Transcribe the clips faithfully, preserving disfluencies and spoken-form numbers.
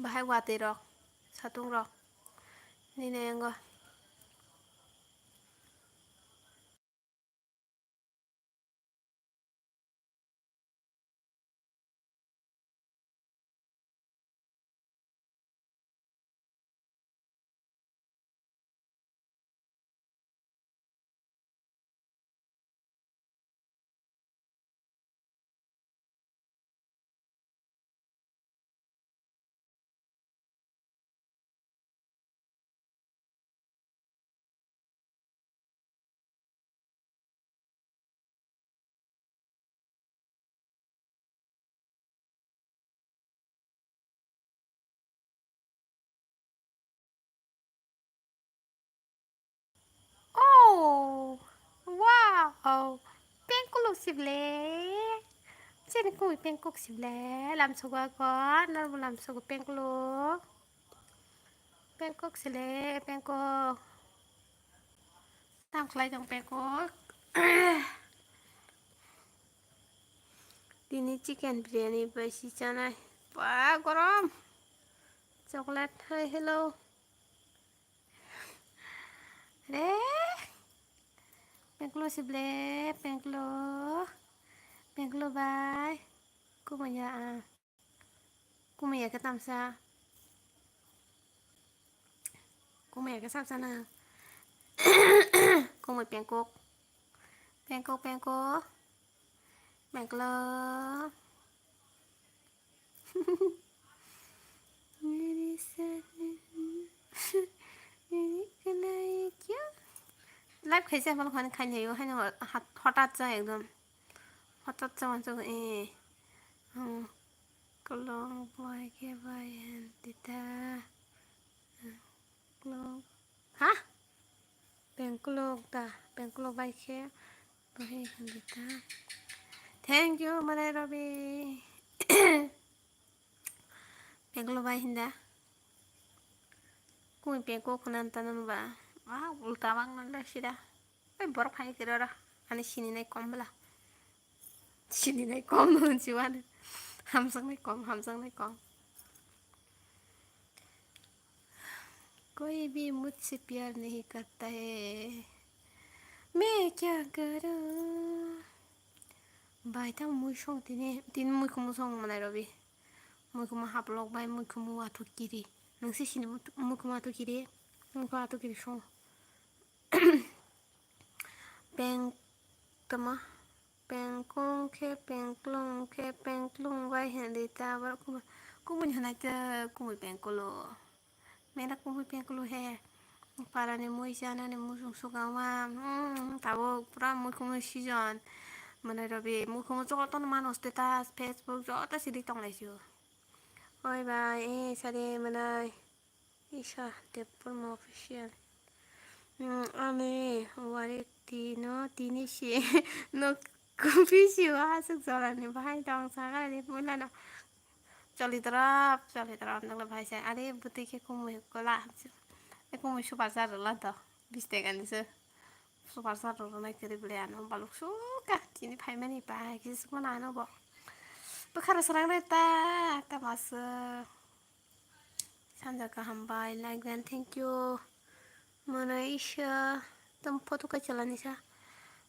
Hai watwi rok, satung rok. Nini yango. Oh, wow. Pengkuluk sible. Chini kumi pengkuk sible. Lamsogo ako, normal lamsogo pengkuluk. Pengkuk sile, pengkuk. Tam khlai tong pengkuk. Tini chicken biryani bai si chanai. Ba gorom. Chocolate hai hello. Re. Pengklo sible, pengklo. Pengklo bai. Kumanya ah. Kumaya ke tamsa. Kumaya ke sapsa na. Kumai pengkok. Pengkok, pengkok. Pengklo. Live khaisa mal khani khaini yo haino hot-, hotat cha ekdom. Hotat cha mansa eh. Hmm. Kolong bai khe bai han tita. Kolong. Ha? Pengkolok da. Pengkolok bai khe bai han tita. Thank you, Manai Robi. Pengkolok bai hinda. Kung pengkolok khna tano ba. Ah, ulta bang nanda sida. Oi, borok hai kira ra. Ani sini nai kom bela. Sini nai kom no hunsi wan. Hamsang nai kom, hamsang nai kom. कोई भी मुझसे प्यार नहीं करता है, मैं क्या करूँ? Bai tang mui song tini, tini mui kumu song manai robi. Mui kumu haplok bai mui kumu athuk kiri. Nungsi sini mui kumu athuk kiri. Mui kumu athuk kiri song. Peng tama. Pengkong khe, pengklong khe, pengklong bai hinwi ta abo kumui, kumui hinai ta kumui pengkolo. Mena kumui pengkolo he. Parani mui chanani muchung sukangma, hmm, tabuk pura mui kumui season. Mane robi mui kumui jotono mano status, Facebook joto sidi tonglaisio. Oi bai, eh, sari manai. Isa Debbarma official. Hmm, ani wari tino tini si no kupi si wa asuk jalani bahai tong saga ni pulano. Choli drop, choli drop nang bahai sa. Are buti ke kumui kola. E kumui super star la to. Bistek ani se. Super star ro nai kiri bele ano baluk suka. Chini phai mani pa kisi mana ano bo. Bukhara sarang re ta, ta masu. Sanja kaham bai, like dan, thank you. Mano isa, tam photo kai chalani sa,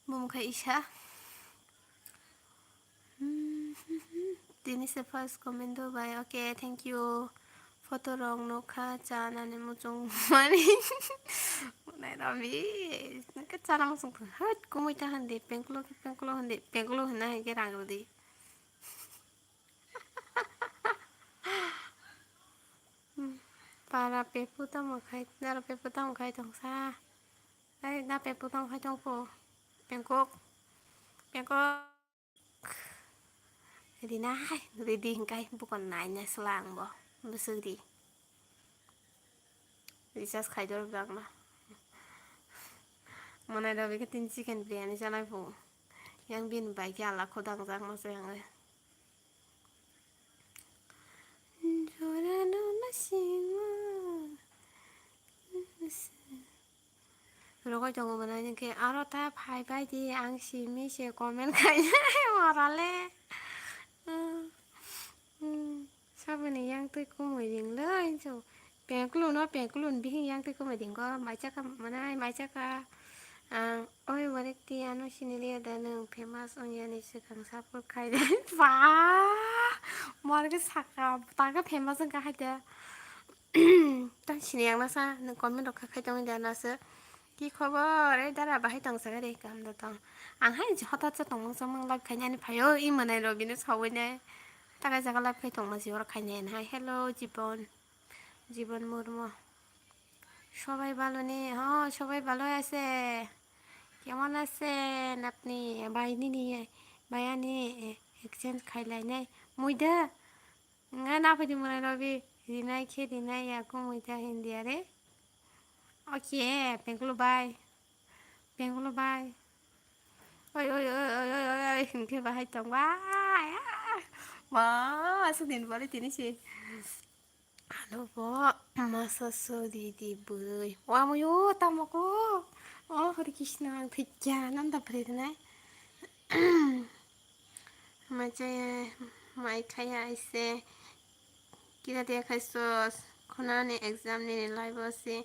bum kai isa. Tini se first comment do bai, okay, thank you. Photo rok nokha, cha nani muchung mani. Nai rabi, nokha cha nang muchung thang. Hat, kumui ta hande, pengkolo, pengkolo hande, pengkolo hande, hande rang rodi. Para pepu tamo khai, naro pepu tamo khai tongsa. Ai, na pepu tamo khai tongpo. Pengkok. Pengkok. Rinai, ridi hingkai bukon nai nai slang bo. Bwswk di. Recharge khai dor bang ma. Monai da beke tin chicken biryani chanai phu. Yang bin bai khe ala khodang jak ma se ang. Jorano nasingo. Rogoi tongo mwnai hwnkhe aro ta phai bai di ang simi se comment khainai morale. Aboni yang twi kumui ring le, hinso. Pengkulu no, pengkulu ni bihing yang twi kumui ring go, mai chakha manai, mai chakha. Ang, oi, warik ti ano siniliya da nwng famous ong yani swkang support khai de. Ba! Mor ke saka, ta ke famous wng kha hai de. Tang sini yang nasa, nwng comment rok kha khai tong de nasa. Ki khobor? Ei dara bahai tong saka de, kam da tong. Ang hai hota cha tong mang samang live khai yani phaio, i manai ro bini sawui ne. Ta kai jaga live khai tong ma si oro khai ne hai. Hello, Jibon. Jibon Murmu. সবাই ভালো নি? হ্যাঁ, সবাই ভালো আছে। কেমন আছেন আপনি? ভাই নি নি, ভাইয়া নি, এ, exchange খাইলাই নাই। মুইদা? Nga na phaidi mwnai robi, rinai khe rinai ya ko muita India re. Oke, pengkulu bai. Pengkulu bai. Oi, oi, oi, oi, oi, oi, oi, hingke bahai tong bai. Ah! Ma, asuk din bole tini si. Ano bo, masa so di di bui. Wa mo yo, tamo ko. Oh, Hare Krishna, ang thikya, nanda phaidi nai. Machaya, mai khaya aise. Kira dia khai sos. Khona ni exam ni live o si.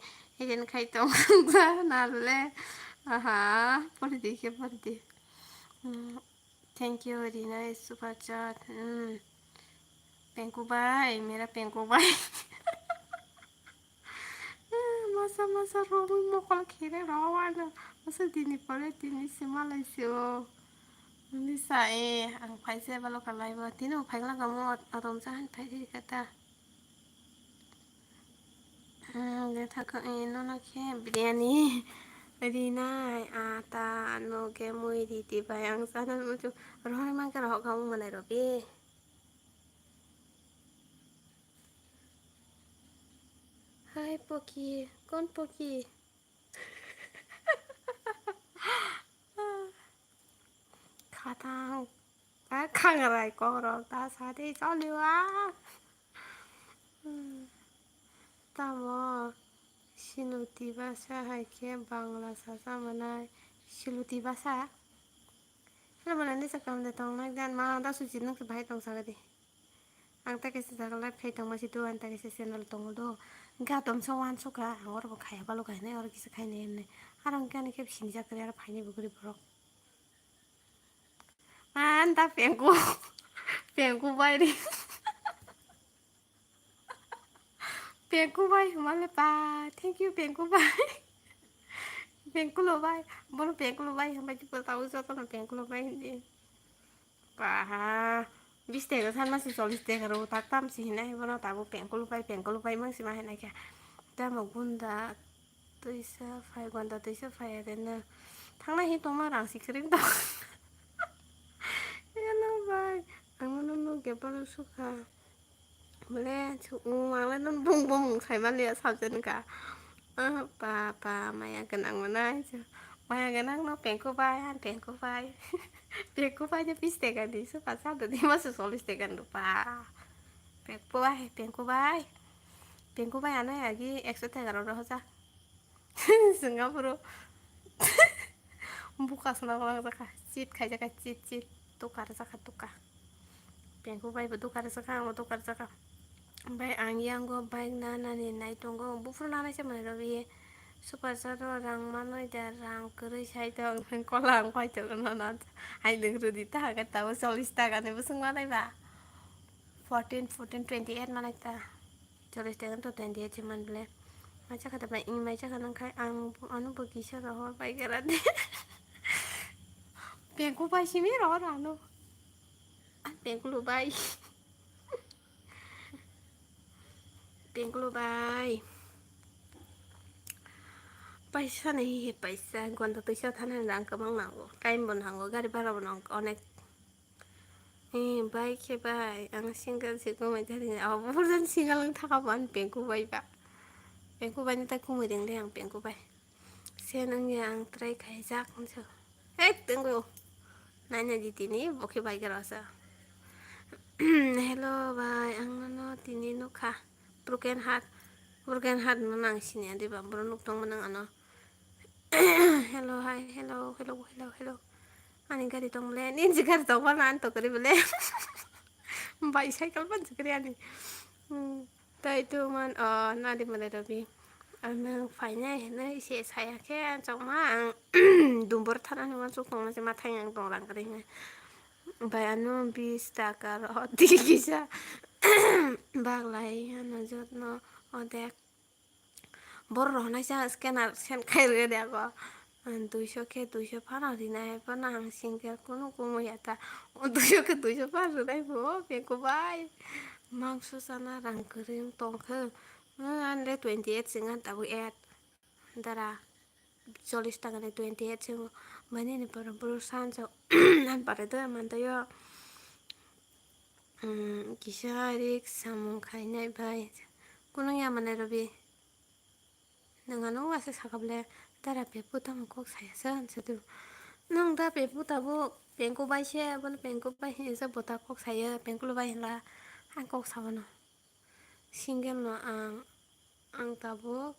Egen khai tong ja na le. Aha, pori di ke pori di. Hmm, thank you, Rina, super chat. Hmm. Pengku bai, mera pengku bai. Masa, masa romwi mokol khere rw ano. Masa dini pore tini se malai se o. Nisa e, ang phai se balo kalai bo. Tini bo phai gla kamo atom sa han phai ri kata. Hmm, de thaka e nono khe biryani. Rinai, ata, no khe mui riti bai ang sana muchu. Rohor mangkha rohor kamo malai robi. Hai Poki, kon Poki? Khatang, a khangrai kokrok ta sadi choliwa. Tamo siluti basa hai khe Bangla sacha manai siluti basa. Hwnwi mwnani sakha hwnwi tongnai dan ma da suchi nung se bahai tong sagadi. Ang ta kaisa jaga live khai tongma si do, ang ta kaisa channel tongo do. Hwnkhe atom sa uansukha, ang oro bo khaiya balo kainai, oro kisa khainai hwnwi. Aro hwnkhe ani khe sinijak kwrwi aro phainai bo kwrwi borok. Ang ta pengku, pengku bai ri. Pengku bai hwnmale pa, thank you pengku bai. Pengkulo bai, bono pengkulo bai hwnbai tei bwtao jotono pengkulo bai hwnwi. Paha, bis taka san mase chollish taka rw tak tam si hinai bono tabo pengkulo bai, pengkulo bai mang si ma hinai khe. Tamo gunda twisa phai, gunda twisa phai ade na. Thangnai hi tongma rang si kwrwng tong. Hello bai, ang nono nugya balo sukha. Bole, chukmung mangle nung bung bung sai manliya sabjani ka. Ah, pa, pa, maya gwnang manai. Maya gwnang no pengku bai, han pengku bai. Pengku bai je bis taka di, suka sa do di, masa chollish taka ni rupa. Pengku bai, pengku bai. Pengku bai ano agi ekso taka rok rohoja. Singapore o buka swnam langjak kha, chit khaijak kha, chit, chit, tukar jak kha, tukar. Pengku bai bo tukar jak kha, ang bo tukar jak kha. Bai ang yango bike nanani nai tongo, buphuru nanai se manwi rw ye. Super chat o rang manwi da, rang kwrwi sai tong, kola ang pai tong, no, no. Hai nwng rw di ta, hwnkhe tabuk chollish taka ni bwswk manai ba. Fourteen, fourteen, twenty eight manai ta. Chollish taka to twenty eight se man bole. Mai chakha da bai, ing mai chakha nang khai ang ano bo kisa rohor bai kera de. Pengku bai simi rohor ano. Pengkulu bai. Pengkulu bai. Paisa nahi he paisa. Gonda twisa thana rang kwbang nango. Time bo nango. Gari bhara bo nango. Onek. Eh, bai khe bai, ang single se kumui thani, abo purjan single wng thaka bo ani pengku bai ba. Pengku bai ni tai kumui ring de ang pengku bai. Sen wngya ang try khaijak hinso. Hei, tengku. Naina di tini, bo khe bai gra sa. Hello bai, ang nono tini nukha. Broken heart, broken heart no nang sini adi ba, bro nuk tong manang ano. Hello, hi, hello, hello, hello, hello. Ani gari tong bole, ninji gari tong bole, ani tokori bole. Bicycle ban chukri ani. Hmm, tai tu man, oh, nadi mane robi. Ang nang fainai hinui se saya khe chokma ang dumbor thana ni uansuk tongma se mathang yang tong lang kari hinui. Bai ano bis taka ro di kisa. Baglai ano jotno odek. Borok rok hwnai sa scanner send khai rwdi ako. Ang duiso khe duiso phano rinai phano ang single kunu kumu ya ta. O duiso khe duiso phano rinai bo bengko bai. Mangso sana rang kwrwi wng tong khe. Ang le twenty eight se wng tabuk eight. Dara chollish taka ni twenty eight se wng. Mani ni pore boro sanjak. Ang pore do mantayo. Hmm, kisa rik samung khainai bai. Kunung ya mane robi. Nang ano uaisa sakha bole, dara pepu tamo kok saya sa, sa tu. Nang da pepu tabuk pengko bai se, bole pengko bai hinsa bota kok saya, pengko lo bai hinla, ang kok sabano. Single no ang, ang tabuk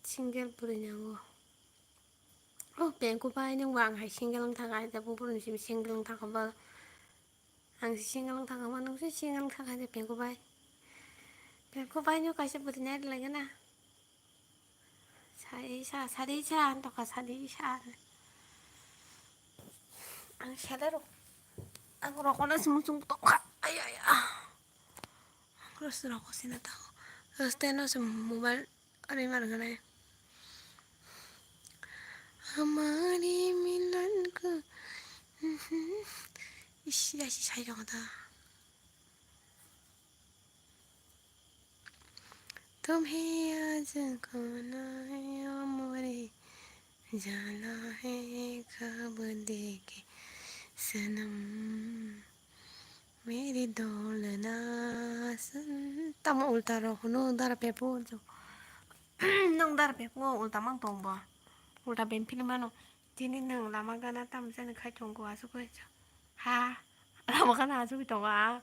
single puri nango. Oh, pengko bai nang wng hai single wng thang, ai tabuk puri single wng thang ba. Ang si single wng thang ma, nung si single wng thang hai de pengko bai. Pengko bai no kaisa bwtwi nai rwlai gana. Sari sa, sari sa, ang tokha sari sa. Ang sele ro. Ang rokona sumung sumung tokha. Ay, ay, ah. Ang ros roko sina tao. Ros teno se mobile ari mar gana. Hamari milan ko. Ish, ya si sai jong da. तुम्हें आज खोना है ओ मोरे, जाना है कब देखे सनम, मेरी डोलना सुन। Tamo ulta rok hwnwi dara pepo. Nung dara pepo ulta mang tong bo. Ulta ben philmano. Tini nung lama gana tam jani khai tongo aswk khe. Ha? Lama gana aswk tongo a.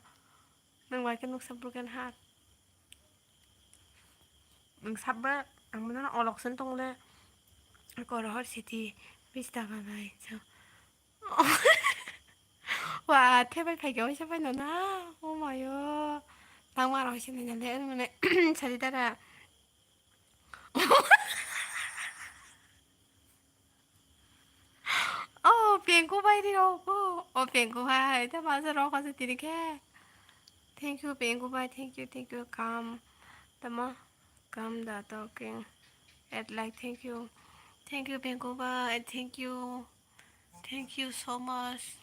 Nung bai khe nuksa broken heart. Ang sabba ang mano olok sen tong le. Koro hor siti bista ga bai. So. Wa, the bai phai ga oisa bai no na. Oh my god. Tang ma rok sini na le mane sari dara. Oh, pengko bai ri rok. Oh, pengko bai. Ta masa rok asa tiri khe. Thank you, pengko bai. Thank you, thank you. Come. Tama. Come the talking. At like, thank you. Thank you, pengko bai. Thank you. Thank you so much.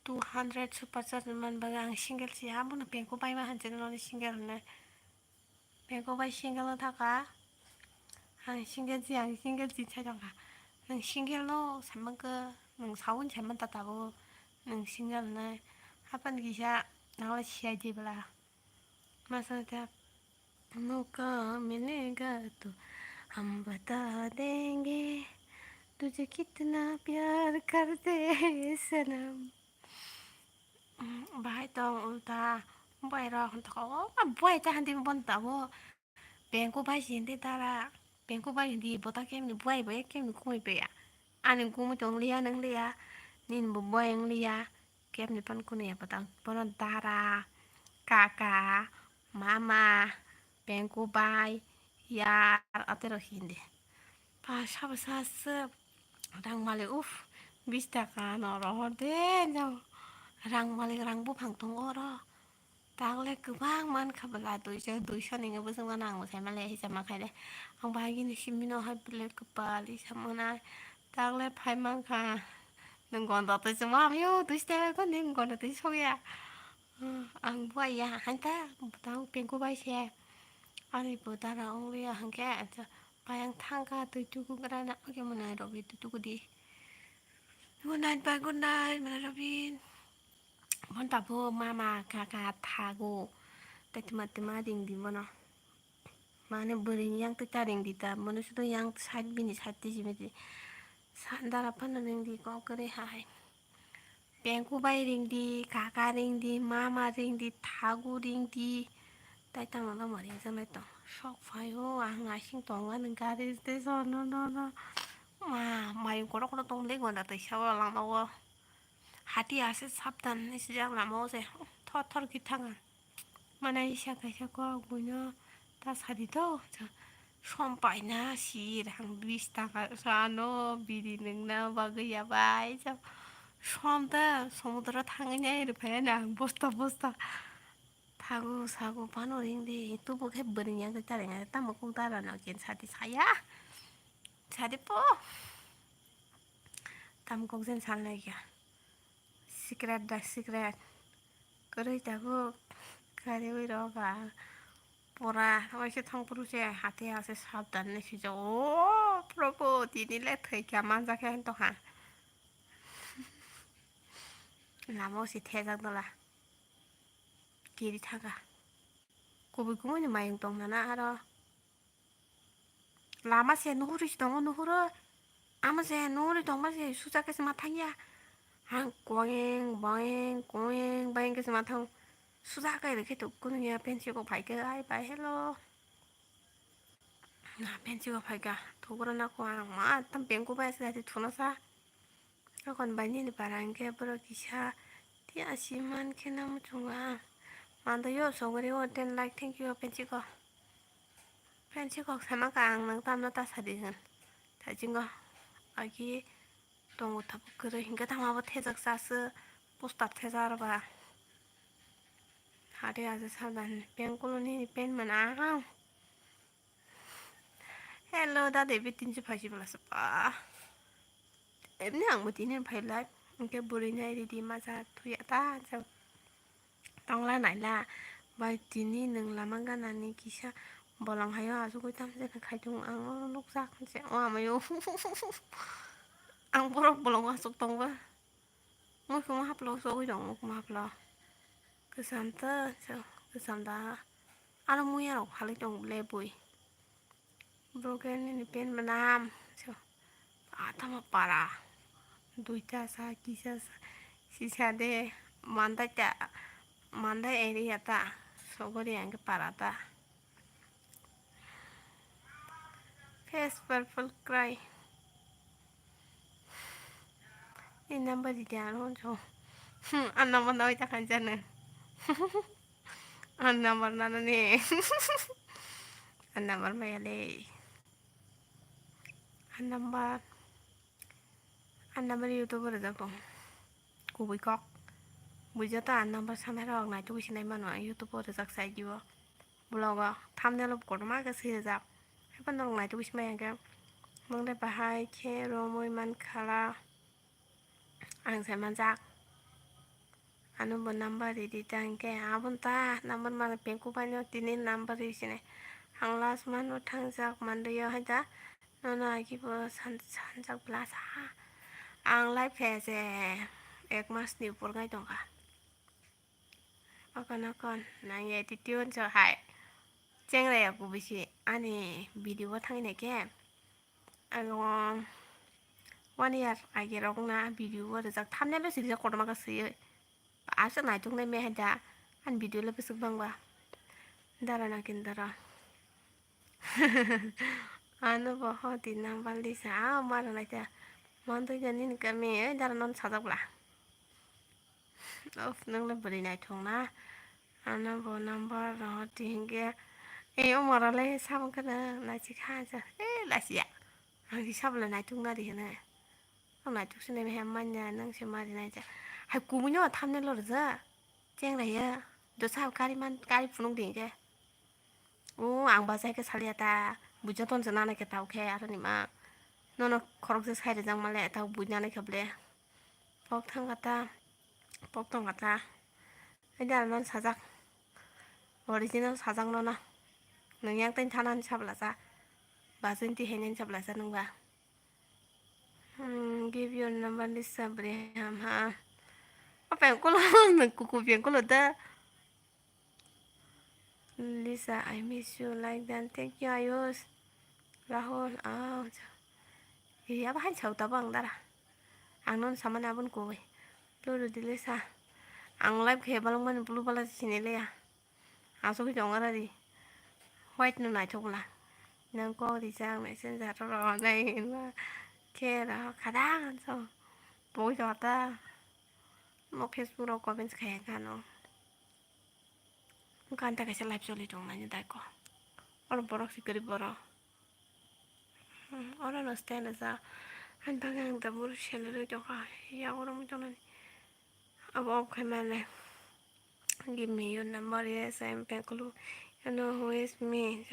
Two hundred super chat man bagwi ang single si. Abo no pengko bai ma hanjani single ne. Bego bai single no thaka. Ang single ji, ang single ji sai tongkha. Nwng single no samang khe, nwng saui samang ta tabuk. Nwng single nai. Hapan kisa nangla siyai di bwla. Masa ta, "Mauka milega to hum bata denge, tujhe kitna pyar karte sanam." Bahai tong ulta, buai rok hwn toko, o buai ta hwn tini bon tabo. Bengko bai si hwn tei dara, bengko bai hwn di bota kemni buai bai kemni kumui bai ya. Ani kumui tong liya nang liya, nini bo buai wng liya, kemni pan kunu ya bota. Bono dara, kaka, mama, bengko bai, yar, aterok hindi. Pa sabo sa se rang malik, uff, bis taka no rohor de, no. Rang malik, rang buphang tongo oro. Tagle kwbang mankha bwla, duiso, duiso ni wngwi bwswk mano ang bo sai male hisa ma khai de. Ang bahai gini simi no hai bwle kwpal isa mwnai. Tagle phai mankha. Nwng gonda twi chuma hamyo, duiso taka ko nwng gonda twi sokya. Ang buai ya, hain ta, bwtang pengko bai se. Ani bo dara wng liya hwnkhe, acha, bai ang thangkha, twi tuku gra na, oke, mwnai Robin, twi tuku di. Good night, bye, good night, mwnai Robin. Bon tabo mama, kaka, thago. Tai tuma, tuma ring di bono. Mane bwrwi yang twi ta ring di ta, bono sudo yang side bini side twi simi twi. Sa dara phano ring di, kok kwrwi hai. Pengku bai ring di, kaka ring di, mama ring di, thagu ring di. Tai tangno tamo ringjaknai tong. Sok phai o, ang naising tongo ani gari station no, no, no. Ma, mayung kotor kotor tong le gonda twi sa o lama o. Hati ase sabdan hinwi swijak lama o se thor thor khe thanga. Mane isa kaisa kok buino ta sadi to, som paina si rang bis taka sa ano biri nungna bagwi ya bai. Som ta somudro thangwi nai rw phai na ang bosta bosta. Thago sago phano ring de, tubu khe bwrwi yang de, tamo kok dara no ken sadi saya. Sadi po. Tamo kok jen sal nai kya. Secret da secret. Kwrwi tabuk. Kariwi roga. Pora waisa thang puru se hati ase sabdan ne sijak. O Prabhu, tini le thwi kya manjak khe to ha. Lama o si thejak dola. Kiri thaka. Kubui kubui ni mayung tong nana aro. Lama se nuhuri si tongo, nuhuro. Ama se nuhuri tongma se suja khe se ma thangya. Ang koeng, boeng, koeng, boeng khe se ma thang. Suja kai rikhe to kunu ya pensi ko phai khe, ai bai hello. Na pensi ko phai kha. Thugura na ko ang ma tam pengku bai se thuna sa. Tokon bai nini para hwnkhe borok kisa tei asi man khe na muchungo ang. Mando yo sogori o ten like, thank you, pensi ko. Pensi kok sama ka ang nang tamno ta sadi hwn. Thaichingo agi tongo tabuk kwrwi hwnkhe tamo abo thejak sa se poster thejak ba. Hade aja sadan pengkulo nini pen mana ang. Hello, da David, tinsi phaisi bwlasa ba. Emni ang bo tini phai lai. Hwnkhe bwrwi nai ridi masa thuya ta jao. Tongla naila. Bai tini nwng lama ganani kisa bolong hayo asugwi tamjani khaidung ang oro nukjak se o amayo. Ang borok bolongo asuk tongba. Muikhumo haplo sogwi tongo, muikhumo haplo. Kwcham ta, so, kwcham da. Aro muya rok phalwi tongo le bui. Borok nini pen manam, so. Atama para. Duita sa, kisa sa. Sisa de, mandai ta, mandai area ta. Sogori ang para ta. Face purple cry. Ni number di dia ro jo. Hmm, an number na oi ta kan jana. An number na na ni. An number ma ya le. An number. An number YouTube ro jak tong. Kubui kok. Bujo ta an number sana rok nai tu sinai mano YouTube ro jak sai jibo. Vlog o thumbnail o kotorma khe swijak. Haikhe norok naitugwi se maya hwnkhe, nwng de bahai khe romwi mankha la, ang se manjak. Ano bo number ridi ta hwnkhe, aboni ta number mano pengku baino tini number ri sini. Ang last month o thangjak manliya hai da, nono agi bo san-, sanjak bwla sa. Ang live khe se ek mas ni upor wngai tongkha. Okon okon nang ya titi unso hai. Chengrai ya kubui si ani video o thangwi nai khe. Ang one year age rok na video o rijak thumbnail o si rijak kotorma khe swiwi. Aswk naituk nai me hai da ani video le bwswk bang ba. Dara na kin dara. Ano bo hoti nang bal di sa a ma rw nai ta. Mon twi ja nini kami ei dara non sajak bwla. Of, nwng le bwrwi naithok na. Ano bo number rw di hinkhe. Ei, o mora le sabang khe nwng naisi kha ja. Ei, laisiya. Ang di sabla naithok na di hene. Ang naithok se nai he manya nwng se mari nai ja. Hai kubui no thumbnail o rwja. Cheng raya. Do sa kari man, kari phunuk di hinkhe. O, ang bachai khe salia ta. Bujo ton se nana khe tau khe aro ni ma. Nono khorok se sai rwjak male tau bui nana khe ble. Pok thang kata, pok tong kata. Haida non sajak. Original sajak nono. Nung yang tei thanan sabla sa. Basin ti henen sabla sa nung ba. Hmm, give your number Lisa Breham ha. Apa yang kulo nung kuku yang kulo da. Lisa, I miss you like that. Thank you, Ayush. Rahul, ah, iya bahai chau tabang dara. Ang non samani abon koi. Lulu di Lisa. Ang live khe balong mani blue bala sini le ya. Asok jong ara di. White no naithok bwla. Nang kok di chang messenger ro nai ma. Khe ra khadang so. Boi jota. Mo Facebook rok comments khaya gano. Ganta kaisa live choli tong nani daiko. Oro borok si kwrwi borok. Hmm, oro no stand asa. Ani bagwi ang tabuk sellerwi tongkha. Yago romwi tongnani. Abo off khai male. Give me your number, yes, I am Bengkulu. You know who is me?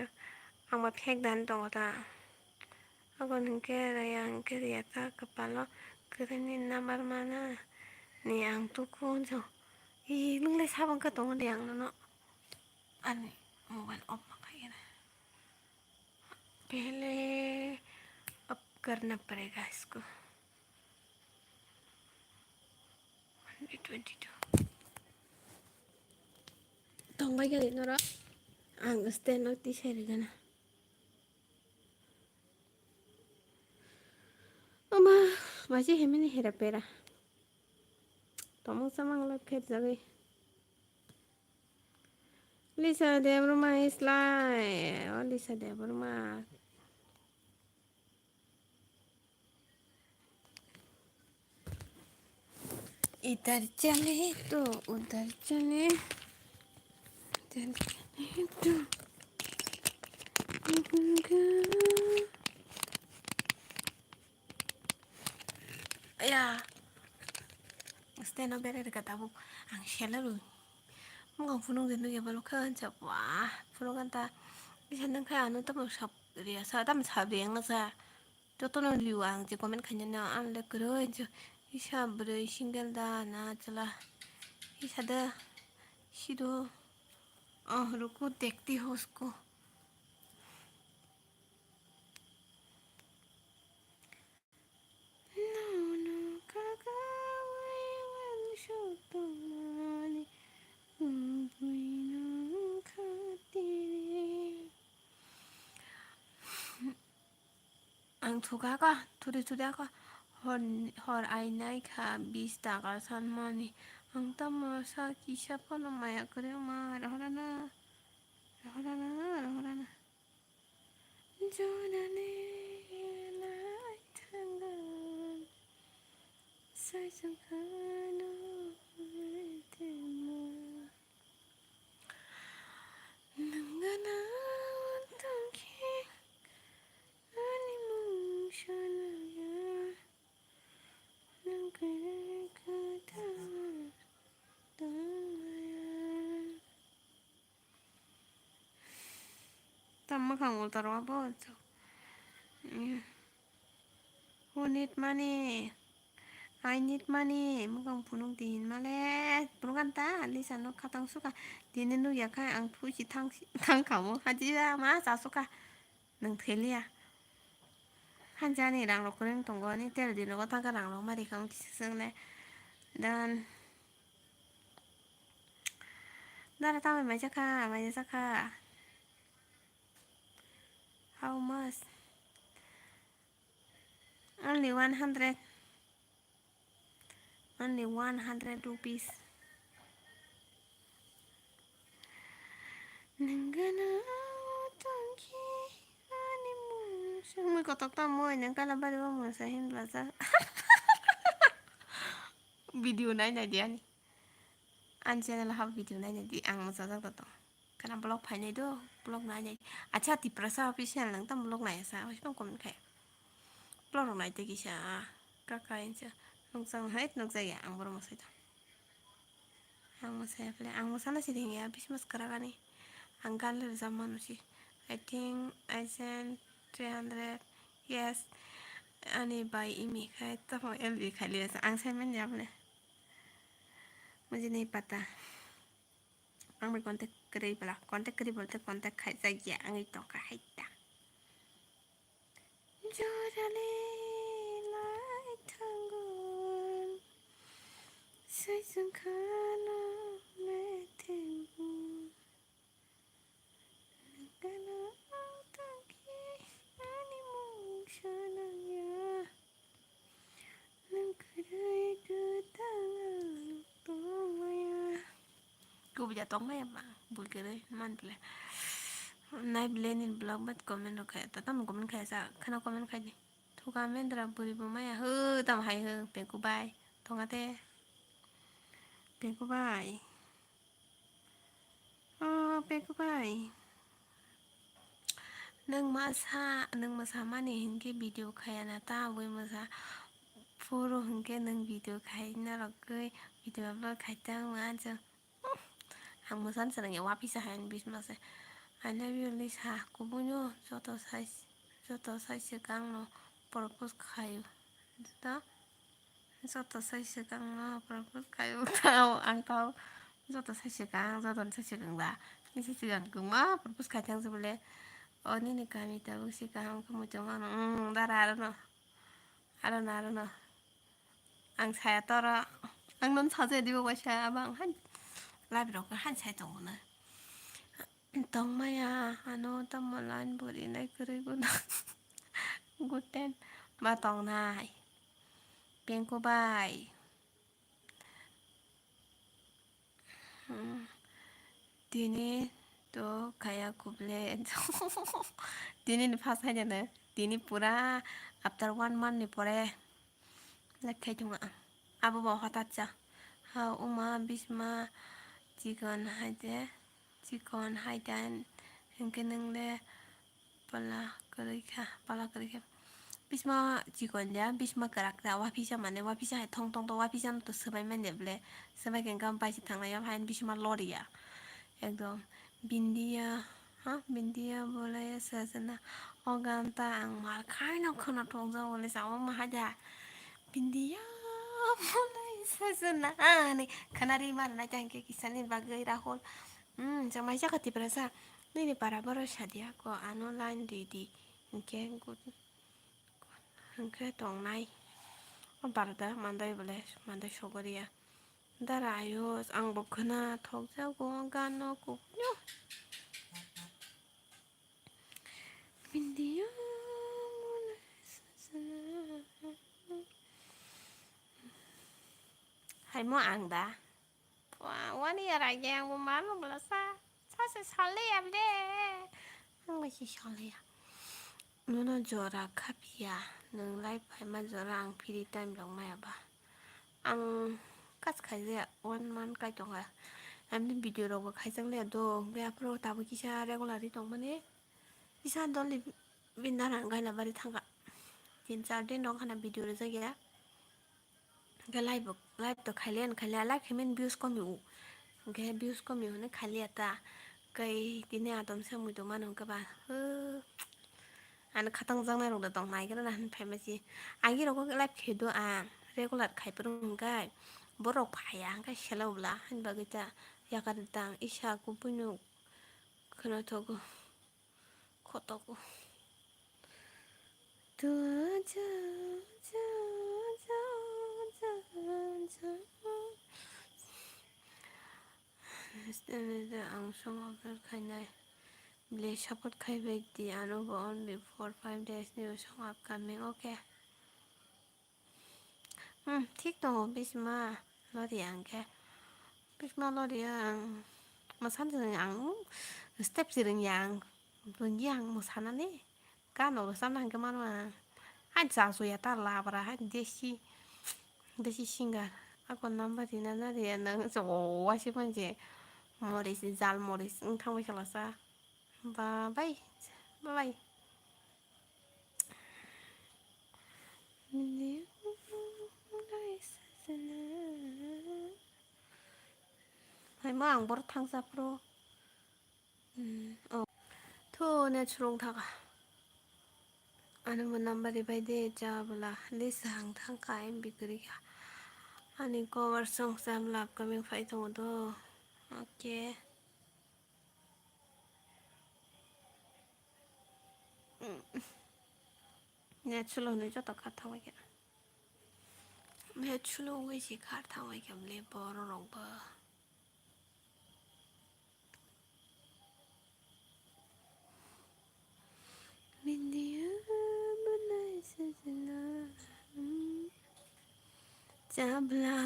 Ang ba phek dan tongo ta. Abo hwnkhe raya hwnkhe riya ta kwpalo kwrwini number mana ni ang tuku hwnjao. Ih, nwng lai sabang khe tongo de ang nono. Ani mobile off ma khai na. Pehle off karna padega isko. Twenty-two. Tongbai gari noro. Ang stand no tisai rigana. Ama, baji hemini hera pera. Tomong samang lo phet jagwi. Lisa Debbarma is live. Oh, Lisa Debbarma. Idhar chale to udhar chale. Idhar chale to. Aya. Steno berai rwkha tabuk. Ang sela rw. Mokang phunuk de nukya balo kha hansa. Wah, phunuk ganta. Bisa nang kha ano tamo sap riya sa, tamo sap riya ang sa. Jotono rw ang je comment khainani ang le kwrwi je. Isa bwrwi single da na chwla. Isa da sido. Oh, ruko dekti ho usko. Nono kaka wai wal shotomani ubui no khatire. Ang thuka ka, thuri thuri ka, hor, hor ai nai kha bis taka sanmani. Ang tamo sa kisa phano maya kwrwi ma, rohorana, rohorana, rohorana. Jorale lai thango, saisung khano temo. Nangana tongkhe ani mung sanaya, nang kere kata tongaya. Tam mwkhang ulta rw abo. Who need money? I need money. Mwkhang phunuk di hinmale. Phunuk ganta Lisa no khatang suka. Tini nukya kha ang thusi thang, thang kha o. Hajira ma cha suka. Nwng theliya. Hanjani rang rok kwrwng tongo. Ani tel di nogo thang kha rang rok ma rikha wng kisa swngle. Dan. Dara tamai mai jakha, mai jakha. How much? Only one hundred. Only one hundred rupees. Nangana tongki ani mung sangmui kotok tamoi nang kala bari o mung sa hin bwlajak. Video nai nai di ani. Ani channel o hap video nai nai di, ang mwchajak da tong. Kana vlog phainai do, vlog nai nai. Acha Tiprasa official nang tam vlog nai sa, oisong comment khai. Vlog rok nai tei kisa, kaka insa, nukjak hai nukjak ya, ang borok mwsai do. Ang mwsai phle, ang mwsana si thengya, Christmas kwrak ani. Ang gan le rwjak manu si. I think I sent three hundred, yes. Ani bai imi khai, tamo L B khai le, ang sai man ya phle. Mujhe nahi pata. Ang bai contact kwrwi bwla, contact kwrwi bolte contact khaijak ya, wngwi tongkha hai ta. Jorale lai thango, sai sungkha no methengbu. Nangkano ang tongkhe ani mung sanang ya. Nang kwrwi kwtang ang tongmaya. Kubui da tongmaya ma, bul kwrwi man phle. Nai bile nini vlog bat comment rok khe, ta tamo comment khe sa, kheno comment khai di. Thuka mendra buri bo maya, ho tam hai ho, peku bai, tonga te. Pengku bai. O Pengku bai. Nwng masa, nwng masa mani hinkhe video khaya na ta, abui masa phuru hinkhe nwng video khai narwgwi video upload khai ta wngma ansa. Ang mwsani swrwngya, waphisa hai ani bisma se. I love you, Lisa. Kubuino joto sai, joto sai swkang no propose khaio. Joto, joto sai swkang no propose khaio. Tao, ang tao, joto sai swkang, joto sai swkang da. Nisi swkang kwma propose khai thang se bole. O nini kami tabuk se kaham khe muitongo ano. Mm, dara aro no. Aro no, aro no. Ang saya toro, ang non saja dibo waisa, abo ang han, labi rok han sai tongo na. Tongmaya, ano tamo line buri nai kwrwi guna. Guten, ma tongnai. Pengku bai. Hmm. Tini to kaya kuble. Tini ni first hai jana. Tini pura after one month ni pore. Like khai tongo ang. Abo bo hotat cha. Ha, uma, bisma, chikon hai de. Chikon hai de. Hinkhe nung le pala kwrwi kha, pala kwrwi kha. Bisma chikon ya, bisma kwrak ya, waphisa mane, waphisa hai thong thong to, waphisa no to swbai manya ble. Swbai khe engkam bai se thang ya, hai bisma lori ya. Ekdom. Bindiya, ha, bindiya bolai sajana. O gan ta ang mal khai no khwna thok ja bole sa o ma haja. Bindiya bolai sajana. Ani khwna ri mar na jang khe kisa ni bagwi Rahul. Hmm, jamaisa kha Tiprasa. Nini para borok sadia ko ano line di di. Hinkhe good. Hinkhe tongnai. O barda mandai bole, mandai sogoriya. Dara ayos, ang bo khwna thok jago gano kubunyo. Bindiya bolai sajana. Hai mo ang da. Wa-, wani ya rage ang bo mano bla sa. Sa se sale ya ble. Ang bai se sale ya. Nono jora khapiya. Nwng live phaima jora ang free time rok maya ba. Ang kas khaijaya one month kai tonga. Amni video rok bo khaijak le do. Be aphuru tabuk kisa regular ri tongmani. Kisa dol ni bindar ang gaila bari thangka. Tin char din rok hana video rijak ya. Hwnkhe live bo, live to khailiya, khailiya, live khaimani views kom o. Hwnkhe views kom o hwnwi khailiya ta. Kai tini atom se mui tongmani hwnkhe ba. Hw. Ani khatang jaknai rok da tong nai gra na hwn phaima si. Agi rok live khai do ang. Regular khai phuru hwnkhe borok phaiya hwnkhe selo bwla. Hwn bagwi ta yakar tang isa kubuino khwna thogo. Khotogo. Ang song upload khainai. Ble support khaibai di ano bo only four five days ni song upcoming, okay. Hmm, thik tongo, bisma lori ang khe. Bisma lori ang, mwsan swrwng ang, step swrwng ya ang, rwngya ang mwsanani. Gano rwchapna hwnkhe mano ang. Hain chasu ya ta labra, hain desi, desi singer. Ako number rina na riya nang, so, waisi manje. Moris, jal moris, wng thangbai khala sa. Bye bye. Bye bye. Hai ma ang bor thangsa pro. Hmm, oh. Thu ne chulung thaka. Ani mo number ribai de cha bwla list ang thangka M B kwrwi kha. Ani cover song cha bwla upcoming phai tongo do. Okay. Net slow hinwi joto kha thangbai kha. Net slow wngwi se kha thangbai kha bwle borok rok bo. Video bo nai se jana. Chabla.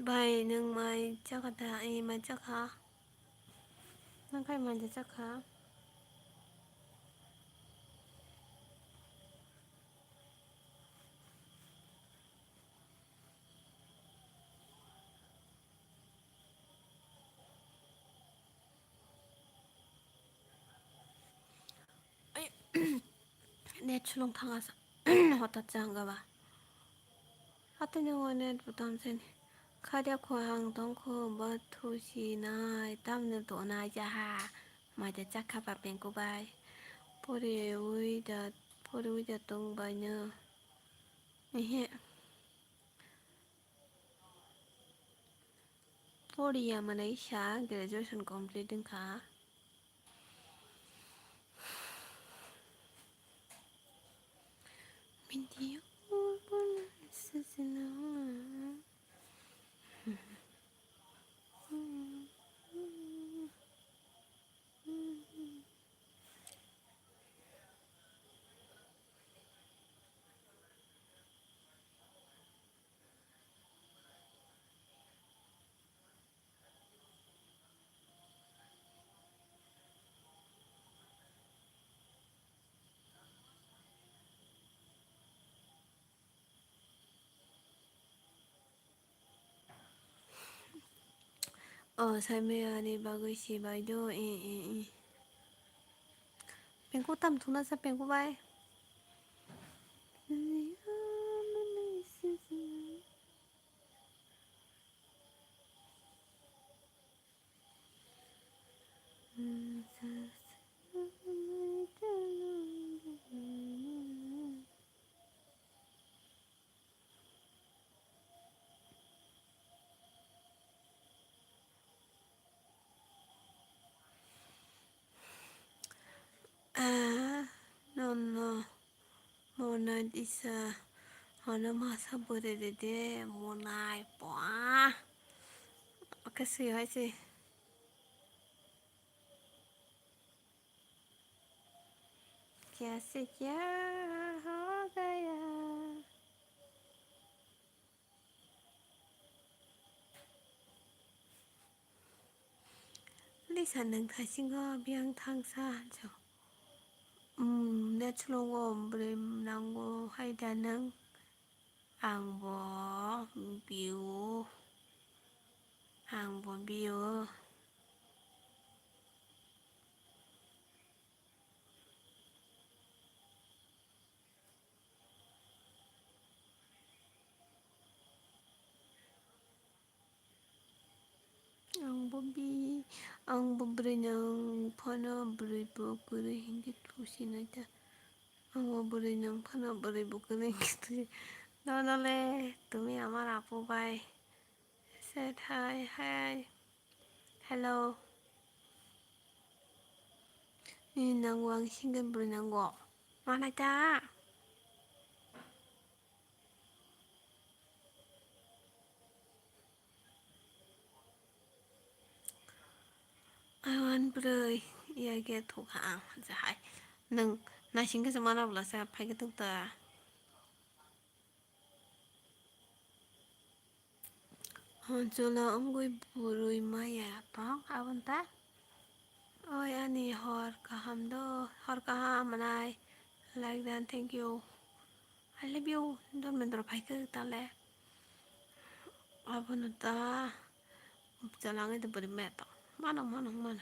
Bai, nwng mai chakha da? Ee, mai chakha. Nang khai manja chakha. Ai, net sulung thanga sa. Hotat chang gaba. Hati ni o net butam sen. Khadia kho hang tong kho ba thusi nai tamni to nai jaha. Maja chakha ba pengku bai. Pori ui da, pori ui da tong bai no. Ehe. Poriya manai sa graduation complete wngkha. Video. O, saimaya ni bagwi si bai do, e, e, e. Pengku tam thuna sa pengku bai. Ah, no, no. Monai disa. Hono masa bwrwi rede, monai. Pua. Oke, sui hai sui. Kya se kya ho gaya? Lisa nwng thaisingo biyang thangsa hanso. Hmm, net slow o bwrwi nango hai da nwng? Ang bo biu, ang bo biu. Ang bo bi, ang bo bwrwi nwng phano bwrwi bo kwrwi hinkhe thusi nai ta. Ang bo bwrwi nwng phano bwrwi bo kwrwi hinkhe thusi. Dono le tumi amar apu bai. Said hi, hi. Hello. Nini nango ang single bwrwi nango. Manai ta? I want bwrwi. Iya khe thukha ang. Jahai. Nwng naising khe se mana bwlasa phai khe thuk ta. Hon chwla wngwi bwrwi maya tong aboni ta. Oi ani hor kaham do, hor kaham manai. Like dan, thank you. I love you. Dormendro phaikhe tale. Abono ta chwla wngwi bwrwi maya tong. Mano, mano, mano.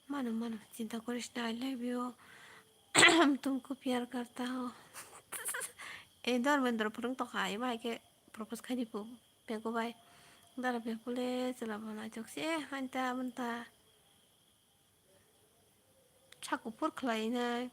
Mano, mano, chinta korish na, I love you. Tumko pyar karta ho. E Dormendro phwrwng tongkha, ema hai khe propose khai di pu. Pengko bai. Dara pengko le chwla bo naithok se, hanta manta. Sa kuphur khlai nai.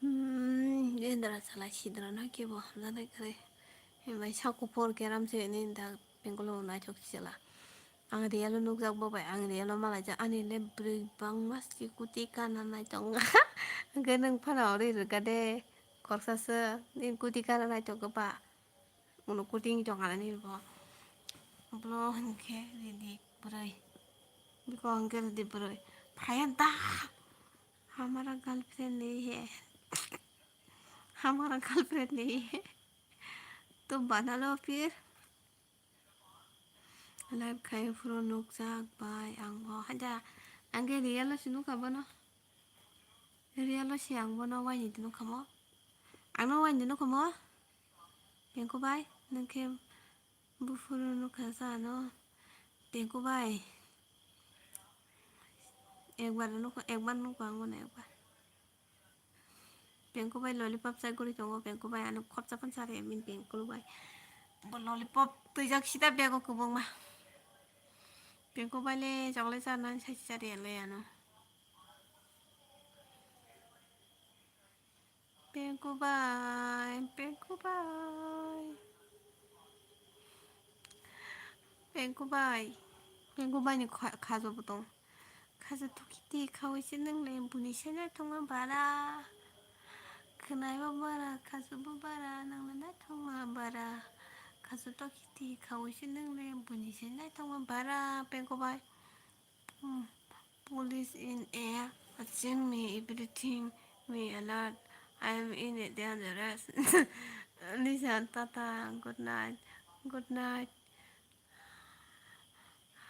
Hmm, Indra chala sidra no kebo hamjaknai kwrwi. Himbai sa kuphur keram se ni da pengkolo naithok se chwla. Ang real o nukjak bo bai, ang real o malaijak, ani le bwrwi bangma si kuti kana nai tongo. Hwnkhe nwng phano ori rwkha de. Khoroksa se ni kuti kana naithok ba. Uno kuti wng tong ani bo. Blo hinkhe ridi bwrwi. Biko hinkhe ridi bwrwi. Phaiya da. Hamara girlfriend nahi hai. Hamara girlfriend nahi hai. Tum bana lo phir. Live khai phuru nukjak bai ang bo. Haja, ang khe real o se nukha bono. Real o se ang bono waini di nukha mo. Ang no waini di nukha mo. Pengku bai, nung khe buphuru nukha sa ano. Pengku bai. Ekbar nukha, ekbar nukha ang bono ekbar. Pengku bai lollipop chai guri tongo, Pengku bai ano khopsa phano chari min Pengku bai. Bo lollipop twijak sida bego kwbangma. Pengku bai le chocolate charnani sai chari le ano. Pengku bai, Pengku bai. Pengku bai. Pengku bai ni kha-, khajo bo tong. Khajo tukiti khawi se nang le buni se naithokma bara. Khwnai bo bara, khajo bo bara, nang le naithokma bara. Khajo tukiti khawi se nang le buni se naithokma bara. Pengku bai. Hmm. Police in a watching me, everything me alert. I am in a dangerous. Listen, tata, good night, good night.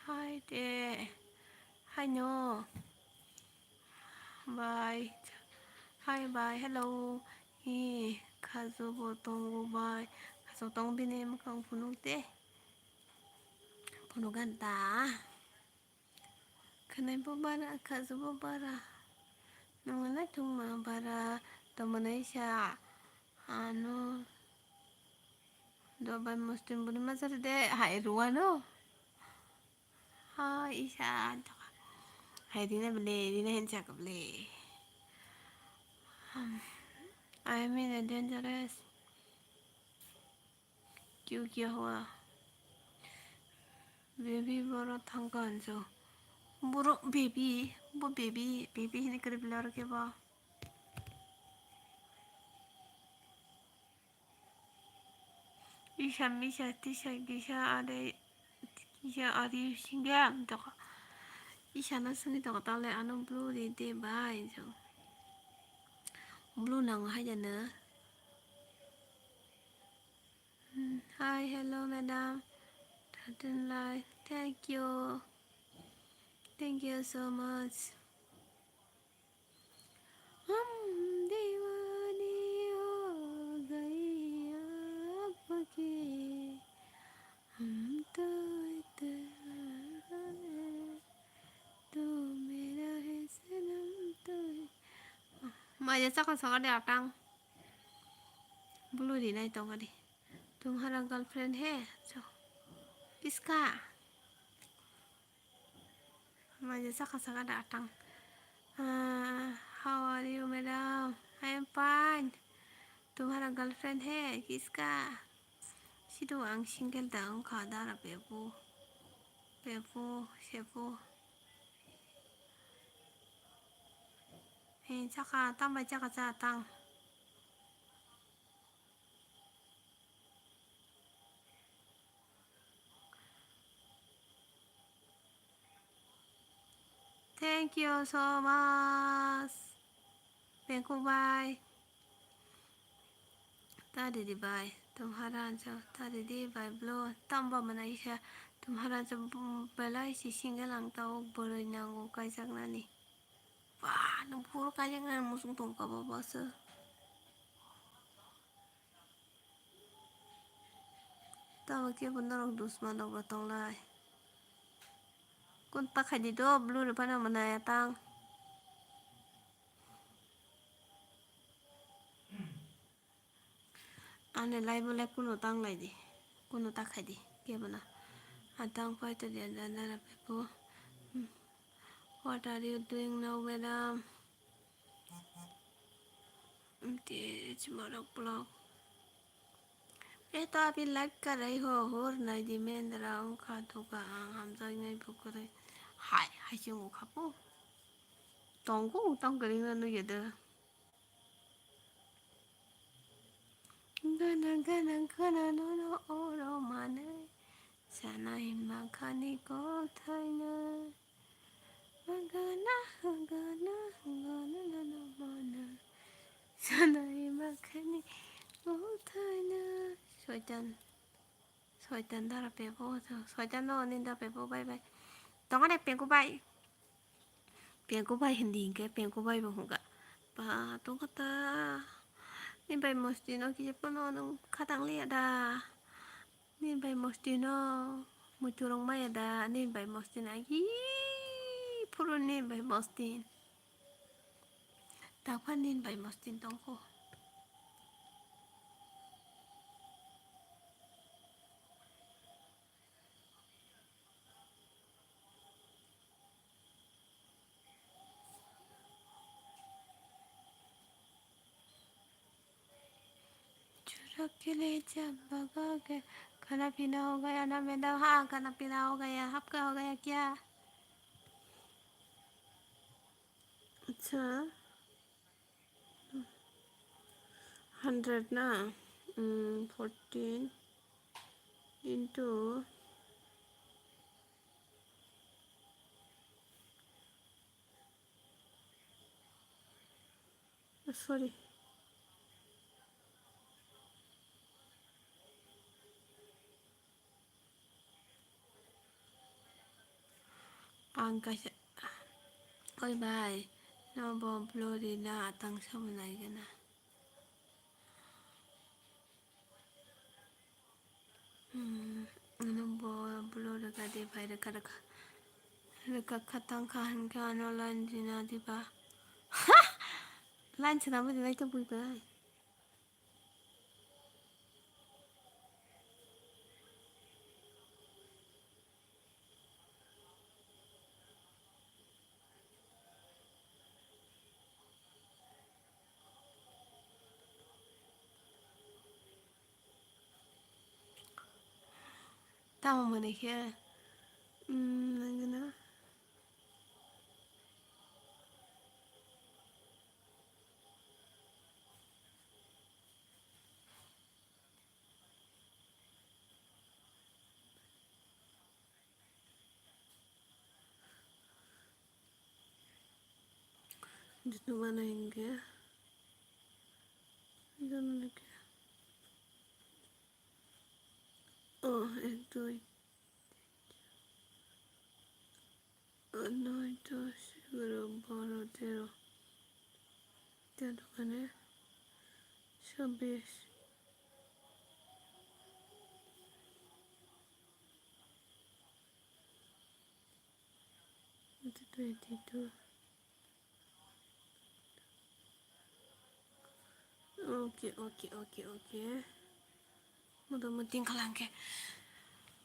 Hi there. Hi, no. Bye. Hi, bye. Hello. Hi, khajo bo tongo, bye. Khajo tong bini mwkhang phunuk de. Phunuk ganta. Khwnai bo bara, khajo bo bara. Nung naithokma bara, tamo naisa. Ano. Dobai mustin buni masari de, hai ruano. Hai isa. Hai dina bele, dina hensa ka bele. Hmm. I am in a dangerous. Kyu kya hua? Baby boro thangka hanjo. Boro baby, bo baby, baby hini kari bilar ke ba. Isa misa tisa kisa are kisa are singa doka. Isa na sini doka tale ano blue de de bai jo. Blue nang hai jana. Hmm, hi, hello, madam. Thirteen like, thank you. Thank you so much. हम दीवाने हो गए आपके, हम तो इतना है, तू मेरा है सनम, तू है. Maya chakha saka de atang. Blue di nai tonga di. Tumhara girlfriend hai? So, kiska? Maja saka saka da atang. Ah, how are you, madam? I am fine. Tumhara girlfriend hai? Kiska? Sido ang single da wngkha dara pepo. Pepo, sepo. He, chaka, tambai chaka cha tang. Thank you so much. Pengku bai. Tadi di bai. Tumhara ansa tadi di bai blo. Tamba mana isa. Tumhara ansa belai si single ang tau bwrwi nango kaijaknani. Ba, nung puro kaijaknani musung tongka ba basa. Tamo kebo norok dusma rok bo tonglai. Kun ta khaidi do blue rw phano mwnai atang. Ani lai bo lai kuno tang lai di. Kuno ta khaidi kebo na. Atang pai to dia dana ra pepo. Hmm. What are you doing now, madam? Te chuma rok block. E to abi live karai ho hor nai di mendra wngkha duka ang hamjak nai bukurui. Hai, hai se wngkha po. Tongo tong kari no nuye de. Gana gana gana nono oro manwi. Sanai makhani kothaino. Gana gana gana nono manwi. Sanai makhani kothaino. Soitan. Soitan dara pepo. Soitan no ninda pepo bai bai. Tongare pepo bai. Pengko bai hindi hinkhe pengko bai bo hwnka. Ba tongkha ta. Ni bai mosti no kije pono nung khatang liya da. Ni bai mosti no muitu rong maya da. Ni bai mosti no agi phuru ni bai mosti. Takpha ni bai mosti tongkho. चुरा के ले जा भगा के, खाना पीना हो गया ना मैडम? हाँ, खाना पीना हो गया। आपका हो गया क्या? अच्छा। Hundred na, mm, fourteen into, sorry. Ang kaisa, oi bai, no bo blurry na atang sabo nai gana. Hmm, ano bo blurry ka de bai rwkha rwkha. Rwkha kha tang kha hinkhe ano line rina diba. Line swnamwi rinai tongwi bai. Tamo mwnwi khe, mm, nangwno. Joto mano hinkhe, joto mano hinkhe. Oh, ek, dui, noi, dos, egaro, baro, tero. Tero dogane sabbish. Twenty-two. Okay, okay, okay, okay. Motamuti wngkha lang khe.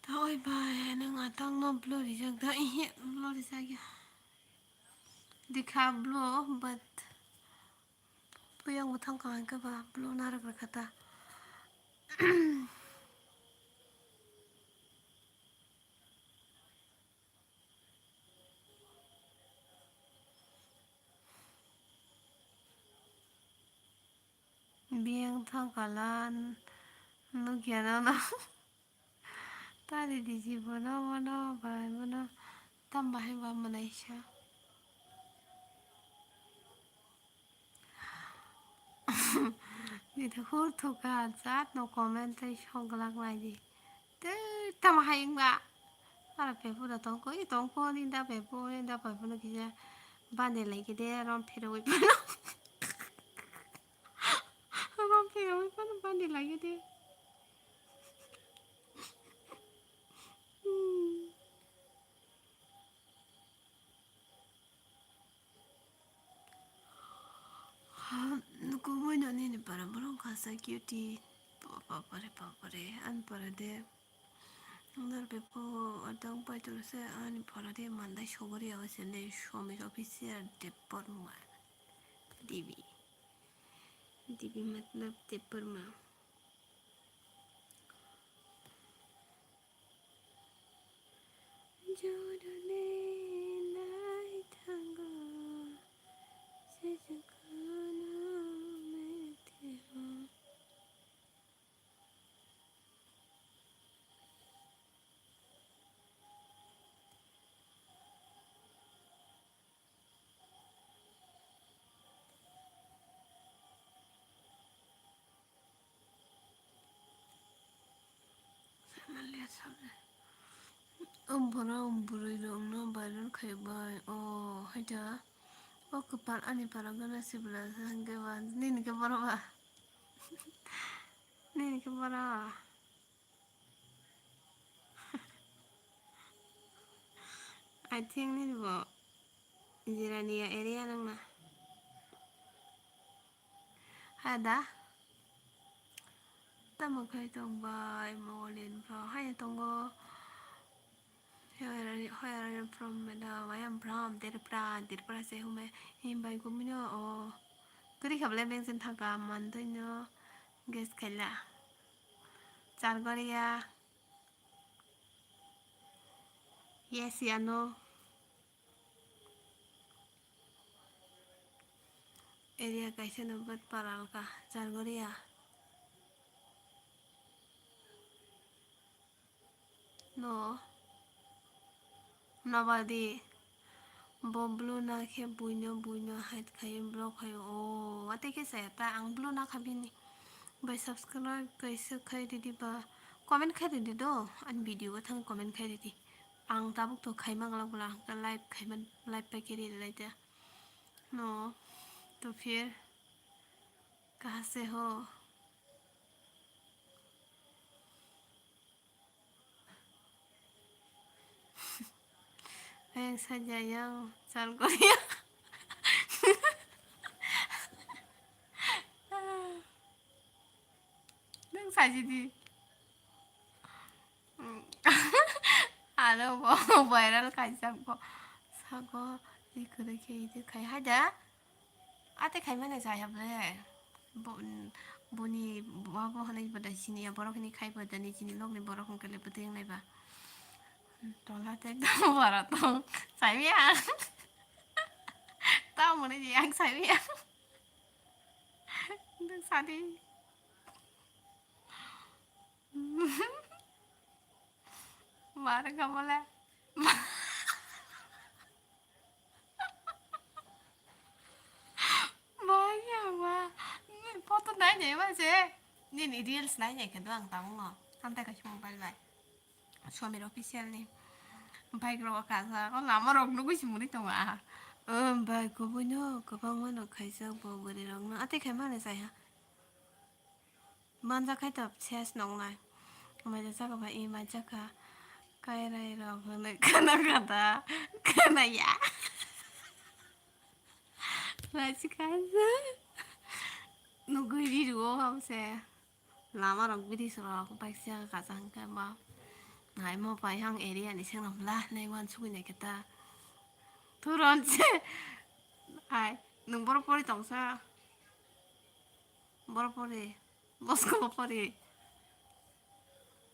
Ta oi bai, nwng atang no blue rijak da? Ihe, blue rijak ya. Dikha blue, but buyang bo thang kaham khe ba blue narwk rwkha ta. Biyang thang kala nukya nono. Tari di ji bono bono bai bono tam bahai ba mwnaisa. Nini hor thoka jat no comment tei song glak lai di. Tei tamo hai wngba. Ara pepo da tongko, i tongko, ni da pepo, ni da pepo no kisa bani lai kide, rom phirogwi phano. Rom phirogwi phano bani lai kide. Hmm. Ha, kubui no nini para borok kasa cutie. Papare, papare, ani para de. Andar bepo adang pai toro se ani para de mandai sogori awa sene Somis official Debbarma. Devi. Devi matlab Debbarma. Jorani nai thango, sejak kono metiro. O borok bwrwi rokno viral khai bai. O haida. O kwpal ani para gana sibla hwnkhe ba nini khe boro ba. Nini khe boro. I think nini bo Jirania area nangna. Hada. Tamo khai tong bai, Mongolian bro. Hai tongo. Where are you, where are you from, madam? I am from Tripura. Tripura se hume. Him bai gumino o. Kuri khablai bengsen thangka mantoino. Guess khaila. Chargoria. Yes, ya, no. Area kaisa no bet paralka, Chargoria. No. Nobody. Bo blue na khe buino, buino hide khai block khai o. Watwi khe saya ta ang blue na kha bini. Bai subscribe kaisa khai ridi ba comment khai ridi do. Ani video o thang comment khai ridi. Ang tabuk to khaima glak bwla, hwnkhe live khaima, live pai khe ri lai ta. No, to phir kaha se ho? Ayang saja yang sal korea. Nang saji di. Aro bo viral kaijak bo. Sago, i kwrwi khe idi khai hai da. Ate khai mani jai hable. Bo, boni babo hwnwi bo da sini ya, borok hwnwi khai bo da, nijini lokni borok hwnkhe le bwtwi wngnai ba. Tola te ekdom bora tong. Saimya. Tamo ni yang saimya. Nang sadi. Mar kamale. Maya ma. Photo nai nai ma se. Nini reels nai nai khe do ang tabuk no. Tamtai kaisa mobile bai. Somir official ni. Bike rok kaisa. O lama rok nugui si muni tongo a. O bike kubui no kwbangma no khaijak bo bwrwi rok no. Atwi khai mani sai ha. Manja khai to ses nongnai. Mai da saka ba i mai jaka. Kairai rok hwnwi khana kata. Khana ya. Mai si kaisa. Nugui ri ro ham se. Lama rok bridge rok bai se kaisa hwnkhe ba. Hai mo pai hang area ni sengno bla nei wan sugui nai kata. Turon se. Hai nung boro pori tongsa. Boro pori, bo school o pori.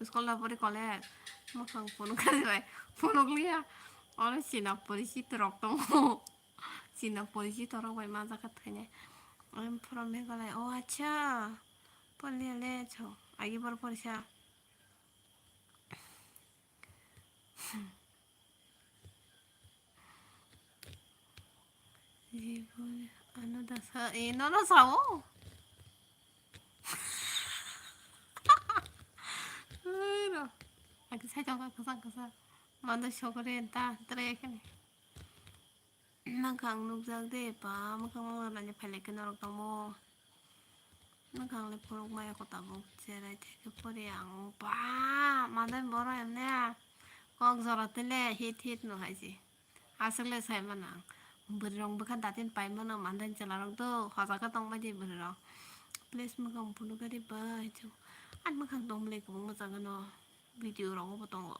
School o pori college. Mwkhang phunuk kari bai. Phunuk liya. Oro china pori si torok tongo. China pori si torok bai ma jaga thainai. I'm from Meghalaya. Oh, acha. Pori liya le cho. Agi boro pori sa. Jibon ano dasa, eh, nono sao. Ero. Agi sai tongka kasa kasa. Manda sokore enta, tere kene. Mwkhang nukjak de ba, mwkhang mangna nani phailai khe norok tongmo. Mwkhang le phunuk maya kota bo cherai theke pori ang ba, madai boro emne kok jora tele hit hit no hai se. Aswk le sai mano ang. Bwrwi rok bwkha datin pai mano, madai chwla rok do hoja khe tong bai di bwrwi rok. Please mwkhang phunuk khe di bai chu. Ani mwkhang tong bwle kwbangma jaga no video rogo bo tongo.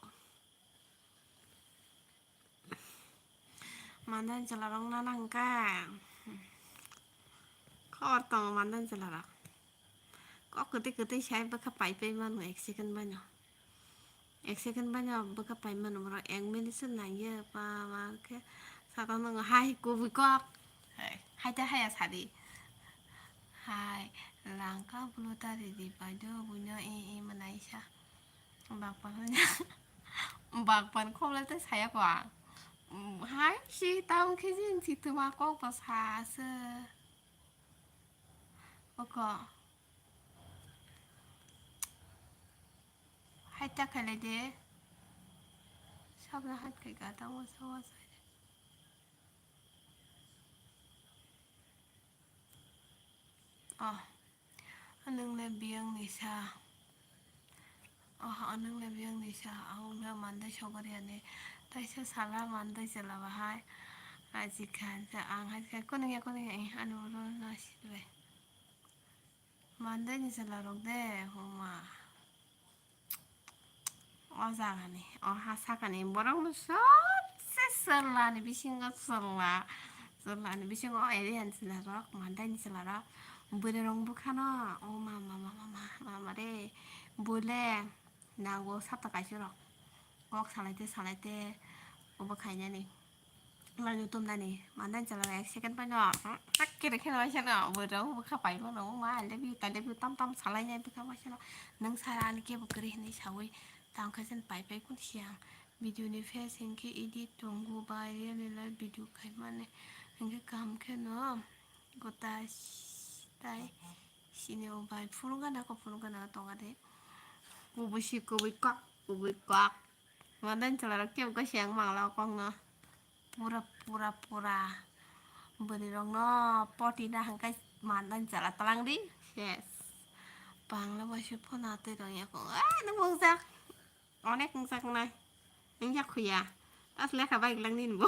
Mandan chwla rok na nang kha. Khor tongo mandan chwla rok. Kok kwtwi kwtwi sai bwkha pai pai mano ek second baino. Ek second baino bwkha pai mano borok ek minute se nangya ba ma khe saka nango hai kubui kok. Hai. Hai ta haya sadi. Hai langka bulu tari di pai do buino e e manai sa. Bakpan hwnwi bakpan khobla tei saya kho ang. Hai si tamo khe jin si twma kok bo sa se. Oko. Hai ta khailai de. Sabna hat khai ka tamo sawa sai. Oh, anung le biyang ni sa. Oh, anung le biyang ni sa. Ang le mandai sogori ani. Taisa sala mandai sala bahai. Aji khan sa ang hai khan kuning ya kuning ya. Anu ro na si le. Mandai ni sala rok de huma. O jagani, o ha sakani borok no sobse chwla ni bisingo chwla, chwla ni bisingo o area ni chwla rok, mandai ni chwla rok, bwrwi rok bwkhano, o mama, mama, mama, mama re, bole nango sata kaisa rok, kok salai te, salai te, obo khainani. Laino tumnani, mandai chala ek second paino, tak kere kheno waisa no, bwrwi rok bwkha pai mano, ma, I love you, I love you, tam tam salai nai bwkha waisa no, nwng sara ani kebo kwrwi hinwi sawi, tamo khe chwng pai pai kun siyang, video ni face hinkhe edit tongo, ba real ni live video khai mani, hinkhe kaham kheno, gota tai sini o bai phunukgana kok phunukgana tonga de, kubui si kubui kok, kubui kok. Mandai chala rok kebo khe siyang mangla o kok no. Pura, pura, pura. Bwrwi rok no poti na hangkai mandai chala twlang di. Yes. Bangla bai se phone atwi rok ya kok. Ah, nung mung jak. Onek wng jak nai. Wng jak khuya. Tas lekha bai glang nini bo.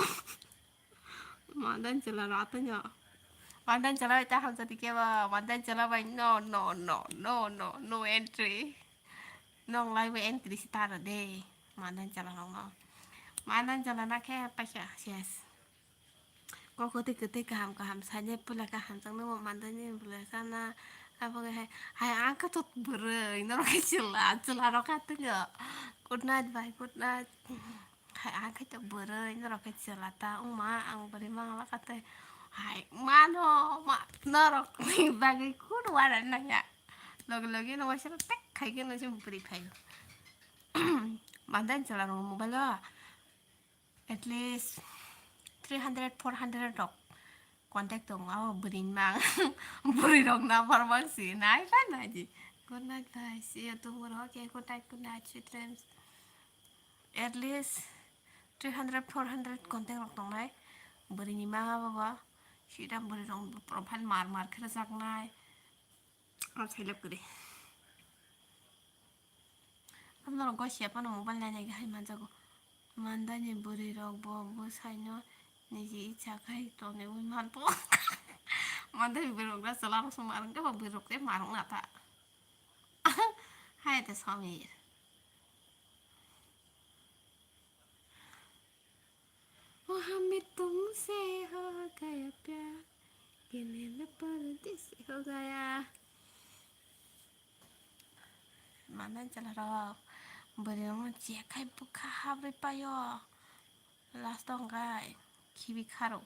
Mandai chala rok atwi no. Mandai chala bai ta hamsa di kebo. Mandai chala bai no, no, no, no, no, no entry. Nong lai bo entry si taro de. Mandai chala rok no. Mandai chala na khe paisa ses. Kok kwtwi kwtwi kaham kaham sainai pula kaham chang nang mandai ni pula sana. Abo hai hai ang khe to bwrwi norok khe chwla chwla rok kha twngo. Good night bye, good night. Hai ang khe to bwrwi norok khe chwla ta wngma ang bwrwi mangla kha tei hai mano ma norok ni bagwi kun wara nangya. Logi logi no waisa tek khai khe no se bwrwi phai. Mandai chwla rok mobile o. At least three hundred, four hundred rok contact tongo, abo bwrwi ni mang. Bwrwi rok number mang si nai ba nai di. Good night, bye. See you tomorrow. Okay, good night, good night, sweet dreams. At least three hundred, four hundred contact rok tongnai. Bwrwi ni mang abo bo. Sida bwrwi rok profile mar mar khe rwjaknai. Ang sailab kwrwi. Norok gosiya phano mobile nainai hai manjago. Mandai ni bwrwi rok bo bwsai no niji icha khai toniwi manpo. Mandai ni bwrwi rok da chwla rok song marwk khe bo bwrwi rok tei marwk na ta. Hai te Samir. वो हमें तुमसे हो गया प्यार, ये मेरा परदेसी हो गया. Mandai chala rok bwrwi rok no chekhai bwkha habrwi paio. Last o hwnkhe khibi kharo.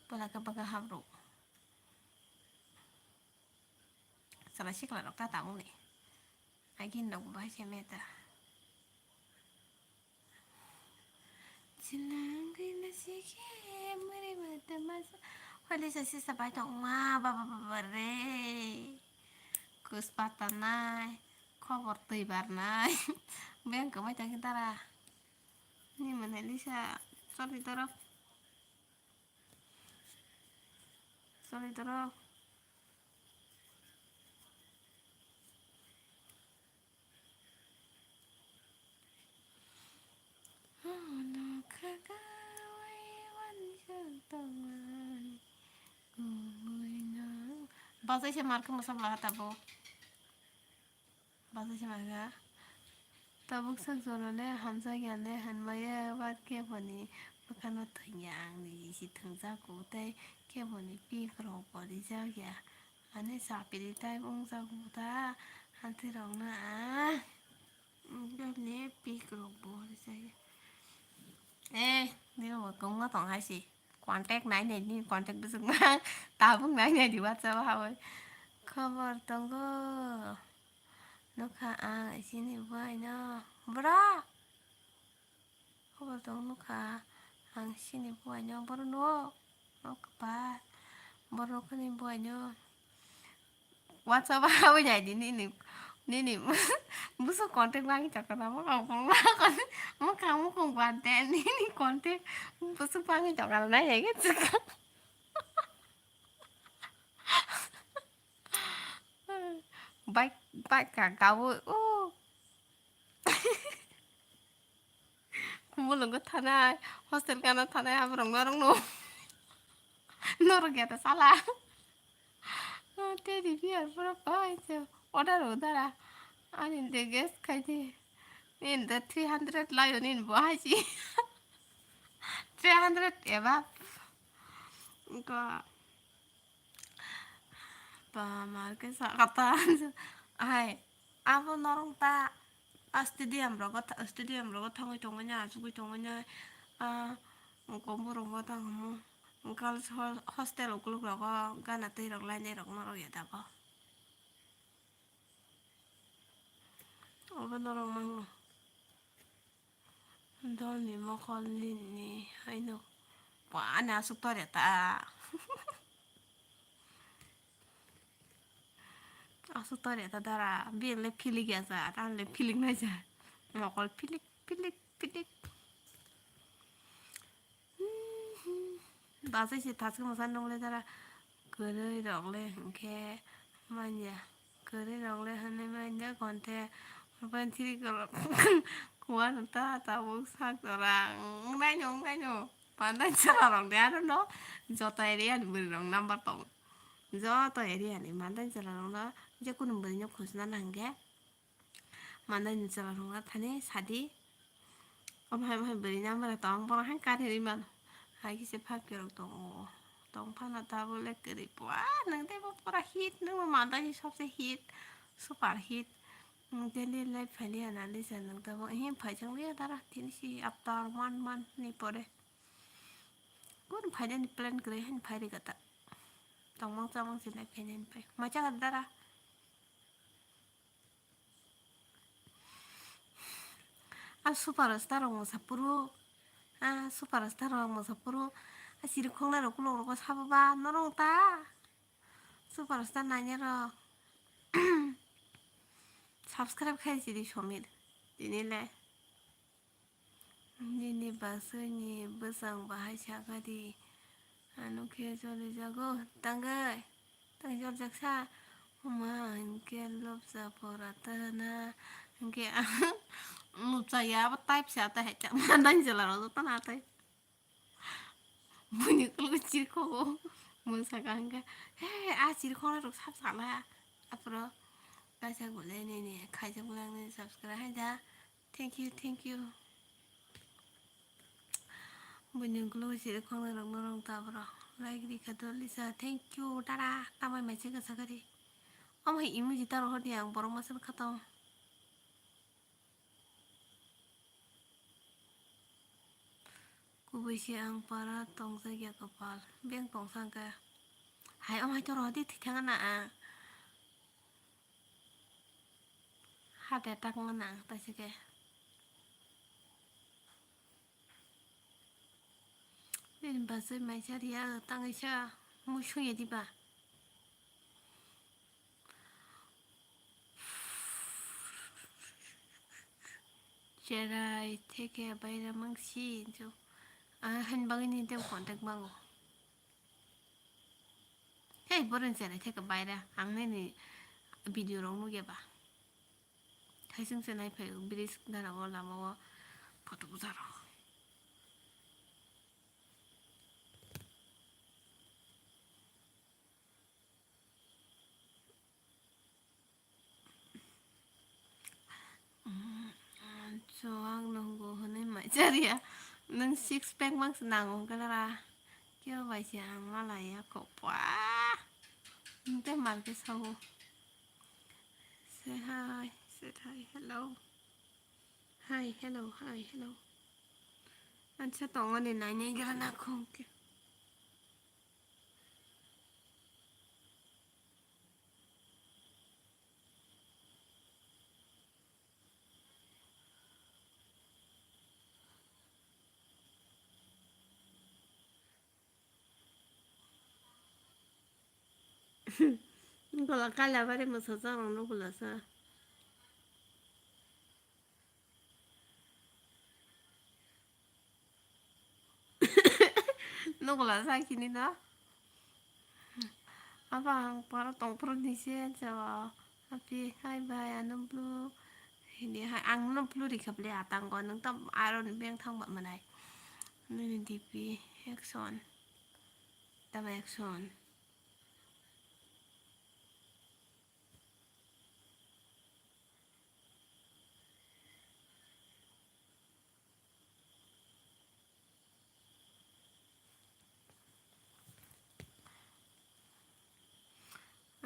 Bwla khe bwkha habro. Chwla sikla rok ta tabuk ni. Agin rok bo hai se meta. Chwla wngwi na sikhe mwrwi mata masa. Holi sa sisa bai tong ma baba baba re. Kus pata nai. Khobor twi bar nai. Beng kwmai tang dara. Ni mane lisa. Sorry dara. Sorry dara. Bazai se marke masa bla tabuk. Bazai se marga. Tabuk sak jora le hamjak ya le hanmaya ba kebo ni bwkhano thwngya ang ni si thwngjago tei kebo ni pik rok bo rijak ya. Ani chapiri type wngjago ta, hantwi rok na, ah, bebni pik rok bo rijak. Eh, nini bo kung no tong hai si. Contact nai nai, nini contact bwswk ma, tabuk nai nai di WhatsApp o habwi. Khobor tongo. Nukha ang sini buai no. Bro. Khobor tong nukha ang sini buai no. Boro no. No kapa. Boro khani buai no. WhatsApp o habwi nai di nini. Nini busuk contact bangwi tongkha na, mwkhang mukhung bad de, nini contact busuk bangwi tongkha na, nai nai khe chwkha. Bike, bike ka gawi, o. Mulungo thanai, hostel gana thanai, aborok norok no. Norok ya ta sala. Teddy bear pura pai se. Order o dara. Ani de guest khai de. Nin de three hundred layo nin bo hai si. Three hundred above. Ba, ba, mar ke sa kata. Hai, abo norong ta, a stadium rogo tha-, stadium rogo thangwi tongmani, achugwi tongmani, a, wngkha borok bo tang hwnwi. Girls ho-, hostel ukuluk rogo gana twi rok lainai rok norok ya dago. Obo norok mangno. Dolni mokol nini haino. Ba, ani aswk tor ya ta. Aswk tor ya ta dara. Biyang le philik ya ja, ta le philik nai ja. Mokol philik, philik, philik. Bazai se thachwk mwsa nungle dara. Kwrwi rok le hinkhe manya. Kwrwi rok le hwnwi manya gonte. Open three kolok. Kuwa no ta tabuk sak jora. Wngnaino, wngnaino. Pandai chwla rok de aro no. Joto area ni bwrwi rok number tong. Joto area ni mandai chwla rok no. Je kunu bwrwi no khojna nang khe. Mandai ni chwla rok thani sadi. Omo hai, omo hai bwrwi number tong, borok hai kari ri mano. Hai kisa phakirok tongo. Tong phano tabuk le kwrwi pua, nwng tei bo pura hit, nwng bo mandai ni sobse hit, super hit. Nwng daily life phailiya na lisa nwng tabo, ehe phaijak liya dara, tini si after one month ni pore. Kun phainani plan kwrwi haino phai rwgata. Tongmang chamang se nai phainani phai. Macha dara. A superstar rok mwsa phuru, a superstar rok mwsa phuru, a chirikhoknai rok ukulok rogo sabo ba norok ta superstar naina rok subscribe khai sidi somit tini le. Nini bwswini bwsang bahai sakha di, ano khe cholijago tangwi, tei choljak sa. Huma hinkhe lobsa pora tana hinkhe lobsa ya abo type sa ta hai chama dan jela rok tana tai. Buini ulo chirkhogo mwsaka hinkhe, he a chirkhok rok sab sala aphuru kaisa gulai nini khaisa gulai nini subscribe hai da. Thank you, thank you. Buini ulo chirkhok rok norok tabro like rikha to lisa, thank you, tara tamai mai cheka sakari. Omo hai emoji taro hodi ang borok masa khato. Kubui se ang para tongjakya kwpal, beng tongsa hwnkhe. Hai, omo hai toro hodi thwi thangna ang. Heart attack wngna ang taisa khe. Bini bwsai mai cha riya, tangwi sa mui sungya diba? Cherai theke baira mangsi hinjo. Ang hani bagwi nini tei contact mango. Hei, boroni cherai theke baira. Ang nini video rok nugya ba. Thaising se nai phai o, bridge gana o lama o photo bwsa rok. Chuwak nungo hwnwi mai chariya. Nwng six pack mangsa nango hwnkhe nara. Kebo bai se ang malaiya kok pua. Nwng tei mal khe sago. Say hi, say hi, hello. Hi, hello, hi, hello. Ansa tongoni nainai gra nakhung khe. Gola kaila bari mwsajak rok no gola sa. Nukla sa kini no. Apa ang paro tongphuru ni se jawa. Api hai bai ano blue. Hindi hai ang no blue rikha ble atang ko nang tam aro ni beng thang ba manai. Nini D P action. Tama action.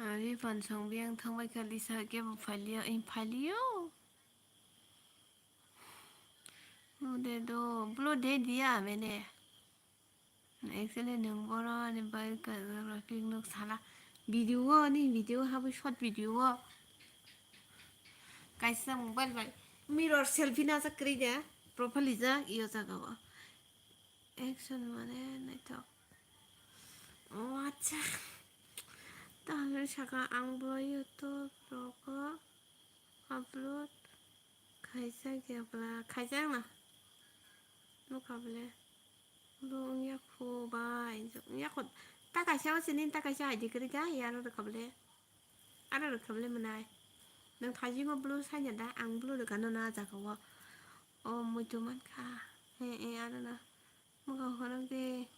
Ari phan song biyang thangbai kha Lisa kebo phailiya, eh, phailiyo. Ode do, blo de diya mene. Actually, nwng boro ni bai ka, ka, pik nuk sala. Video o, ni video habo short video o. Kaisa mobile bai mirror selfie na jak kwrwi de, profile rijak, iyo jaga o. Action mane naithok. O acha. Tahole saka ang bo YouTube rogo upload khaijak ya bla, khaijak na. Nukha bole. Bo wngya khu bai, wngya khu. Ta kaisa o sini, ta kaisa I D kwrwi kha, ya aro rwkha bole. Aro rwkha bole mwnai. Nwng thaijingo blue saina da, ang blue rwkha no na jaga o. O muitu mankha. He, he, aro na. Mwkhang khorok de.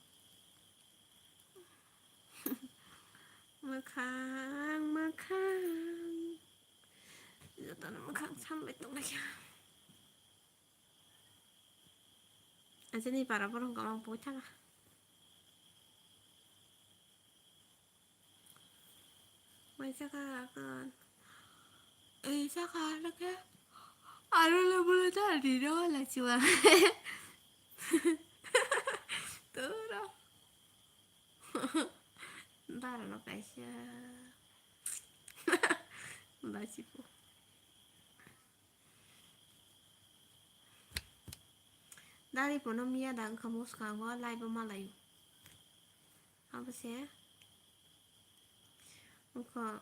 Mwkhang, mwkhang. Jotono mwkhang sambai tonglaikha. Achini para borok hwnka mang poi thaka. Waisa ka akon. Ei saka lake. Aro le bula ta di ro la chiwa. Toro. Bara no kaisa. Basipo. Dari pono miya da wngkha mwskango live o malaio. Abo se wngkha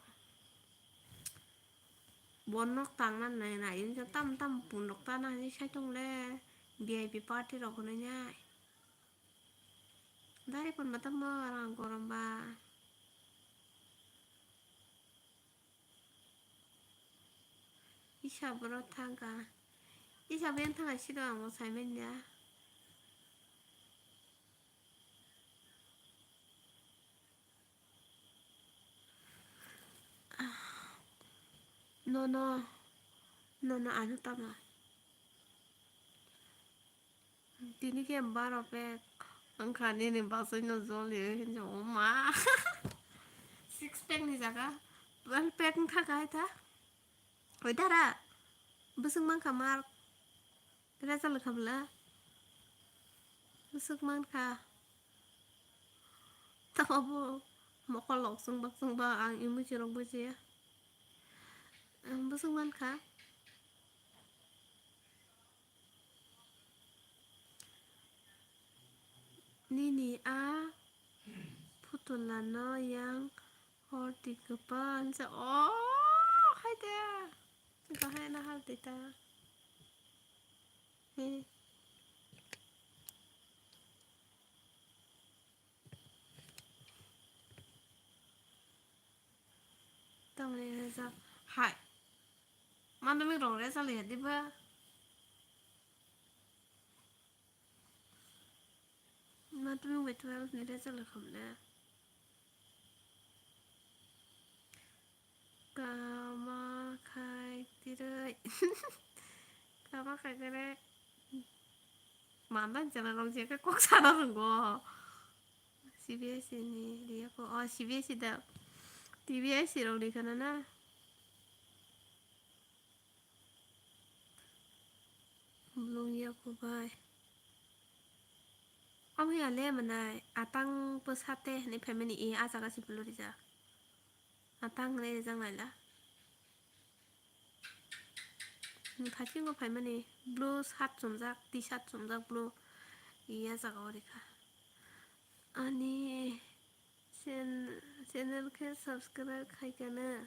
bo nok tangna nai nai wngkha tam tam pun rok tana hinwi sai tong le V I P party rok hinwi nai. Dari pon ba tamo rang gorom ba. Isa boro thangkha. Isa beng thangkha siro ang bo saiman ya. Nono, nono ano tamo. Tini khe baro pack wngkha nini bagwi no joli hinwi o ma. Six pack ni jaga twelve pack wngkha kha hai ta. Oi dara bwswk mankha mar. Result kha bwla bwswk mankha. Tamo bo mokol rok chwng bak chwng ba ang emoji rok bujiya. Ang bwswk mankha. Nini a phutulano yang horti kwpan sa o hai de. Gahai na hal tita. He. Tamni result hai. Madhyamik rok result ya diba? Madhyamik bai twelve ni result khamle. Kama khai tiroi. Kama khai tiroi. Mandan chana rong je kok sana rong go. C B S E ni riya ko, oh, C B S E da. T B S E rok ni khana na. Blung ya ko bai. Amo ya le manai atang po sate ni family e a jaga si blue rijak. Atang re jang laila. Ni phasingo phaimani blue shirt chumjak, T-shirt chumjak blue. Iya jaga o rikha. Ani chen-, channel khe subscribe khai khe na.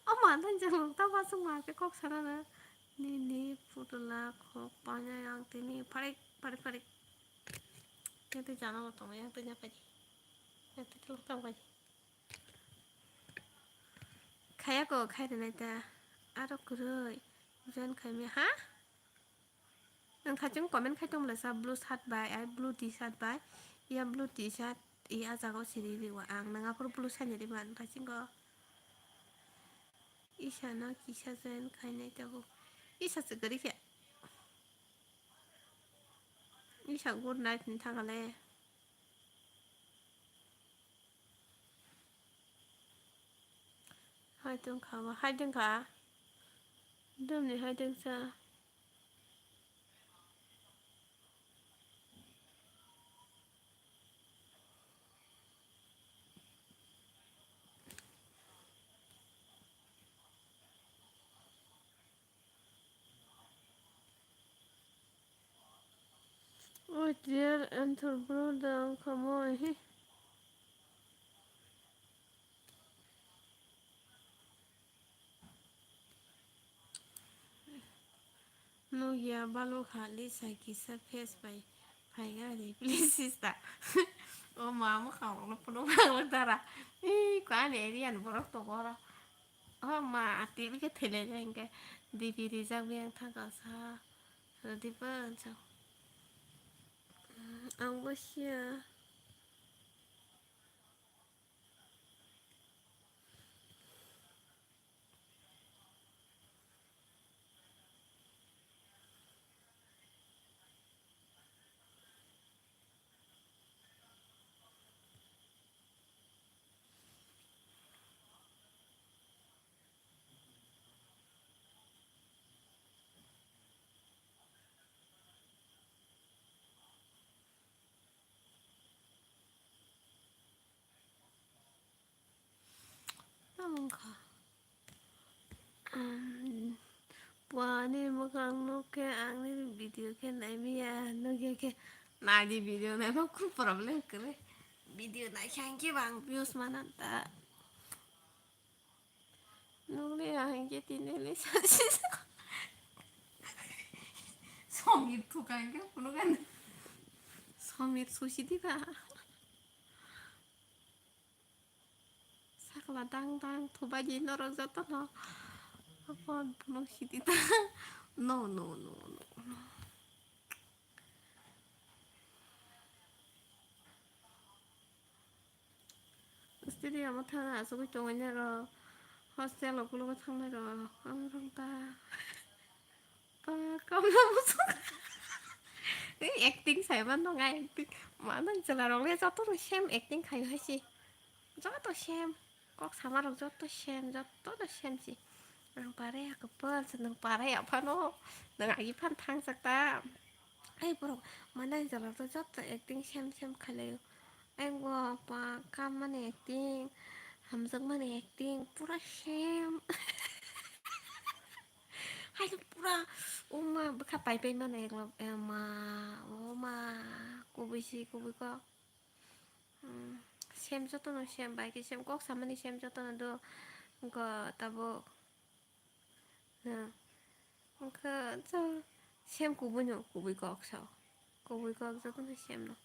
O ma dan jang ta ba sung ma khe kok sana na. Nini putula khok panya yang tini pharik, pharik, pharik. Yang twi jana bo tongma, yang twi nyapai di. Yang twi tong tong pai di. Khaya ko khai rwnai ta. Aro kwrwi join khai mi ha? Nang thaching comment khai tong le sa blue shirt bai, ai blue T-shirt bai. Ya blue T-shirt i a jaga o siri riwa ang. Nang aphuru blue sani ri man thaching ko. Isa no kisa join khainai tabuk. Isa se gari khe. Isa good night ni thangale. Hai tong kha ba, hai tong kha. Dum ni hai tong sa. Oi, dear, and her brother, come on, he. Nugya balok ha Lisa kisa face bai phaiga de, please sister. O ma, mo khang lo phunuk phang lo dara. Ih, ko ani area ni borok tongo oro. O ma, ati bike thele jeng ke D P rijak biyang thangka sa. Rwdi ba, sa. Ang bo siya. Tamo wngkha. Umm, buani mwkhang nuk khe ang nini video khe naimaya, nukya khe naidi video naima kunu problem kwrwi. Video naikha hinkhe bo ang views mana ta. Nukliya hinkhe tini le sasi. Somir thukha hinkhe phunukha. Somir susi diba. Sakla dang dang thubai di norok jotono. Apo phunuk sidi ta. No, no, no, no, no. Studio omo thangna asugwi tongwi nai rw, hostel o kulugo thangnai rw, ang rwng ta. Ba, kamla bwswk. Tei acting sai mano, ngai acting. Mano chwla rok le joto no same acting khai hai se. Joto same. Kok sama rok joto same, joto no same se. Ang parai ya kwpal se, nwng parai ya phano. Nwng agi phan thang sak ta. Ai borok, mano chwla rok joto acting same same khai lai o. Ang bo pa kam mani acting, hamjak mani acting, pura same. Hai pura, o ma, bwkha pai pai mano ekla, e ma, o ma, kubui si kubui kok. Hmm, same jotono same, bai khe same, kok samani same jotono do, wngkha tabuk. Hmm, wngkha same kubui no, kubui kok sao, kubui kok jotono same no.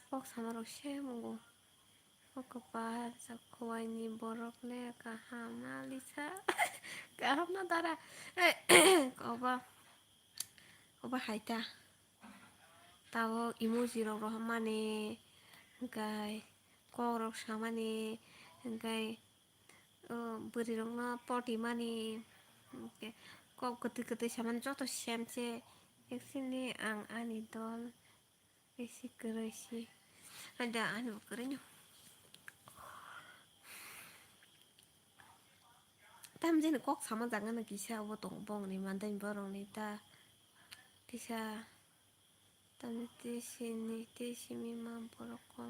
Kok sama rok se mungo. O kwpal, sa khuaini borok le kaham na lisa. Kaham na dara. Oba, oba hai ta. Tabuk emoji rok rohormani, hwnkhe kok rok samani, hwnkhe, o, bwrwi rokno poti mani, hwnkhe kok kwtwi kwtwi samani joto same se. Actually ang ani dol. Bisi kwrwi si. Ada ani bo kwrwi no. Tamjani kok sama jaga no kisa obo tongo bongni mandani borokni ta kisa tamni tei sini tei simi ma borok ko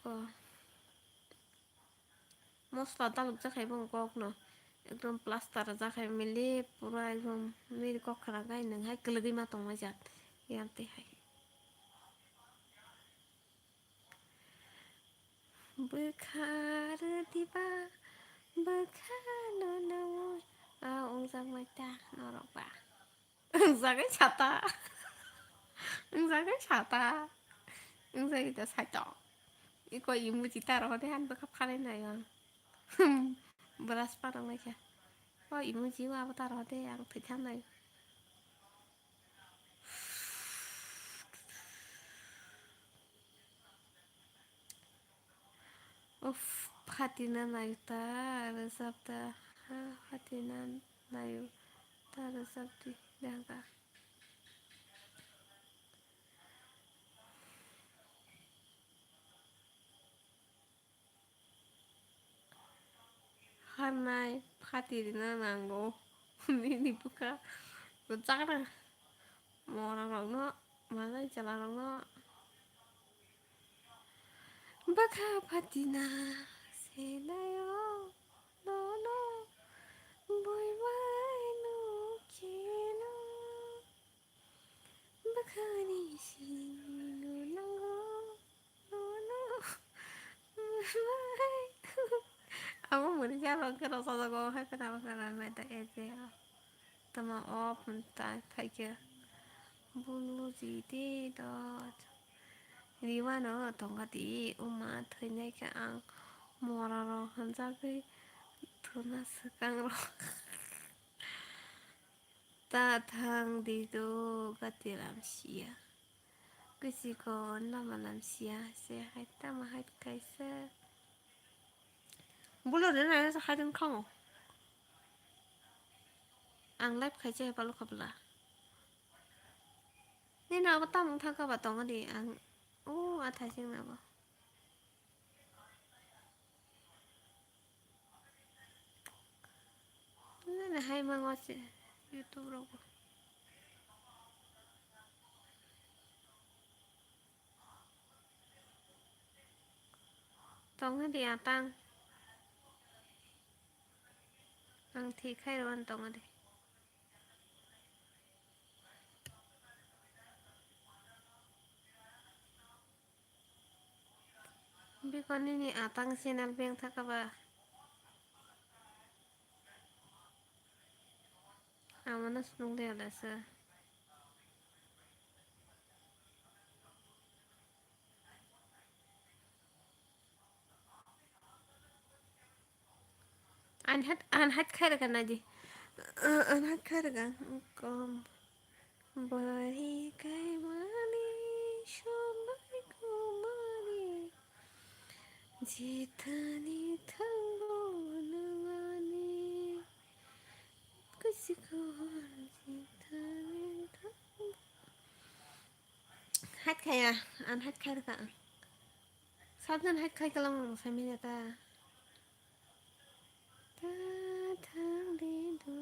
ko. Mosla dalukjak hai bo kok no. Ekdom plaster rijak hai mili pura ekdom mili kok khna gai nwng hai kwlwgwi ma tongmani jat. Yang twi hai. Bwkha rw diba, bwkha no naui. A wngjak mai ta norok ba. Wngjak ai chata. Wngjago sata. Wngjago da saito. Iko emoji ta rohode ang bwkha phalai naio ang. Brush panok naikha. O emoji o abo ta rohode ang thwi thangnai. Uff, phatina nayo ta rwchap ta, ha, phatina nayo ta rwchap di, dangka. Harnai phatirina nango. Nini bwkha rwchapna. Mora rokno, manai chwla rokno. Bwkha phatina senayo nono bui bai nukhe no. Bwkhani sino nango, nono. Abo muni jalo khe rwchapjago hai kheno abo kheno meda ete. Tamo off hwn ta phaikhe. Bulu jidi do. Riwano tongkha di, uma thwinai khe ang mora rok hwnjagwi thuna swkang rok. Ta thang di do gati lam sia. Kisi ko lama lam sia se hai tama hai kaisa. Bulo de na sa hai dun khango. Ang live khai se palo khabla. Ni na abo tamung thang ka ba tong di ang. O athai sing na bo. Nini hai mango se YouTube rogo. Tong di atang. Ang thik khai rwan tong di. Biko nini atang channel beng thaka ba? Amano snung de alasa. An hat, an hat khai rwkha naidi. An hat khai rwkha. Kom. Bari kai mani, solai kumari. Jithani thango nangani. Kusikon jithani thango. Hat khaya, an hat khai rwkha. Sabjan hat khai kalang mo samina ta. Ta thang de do.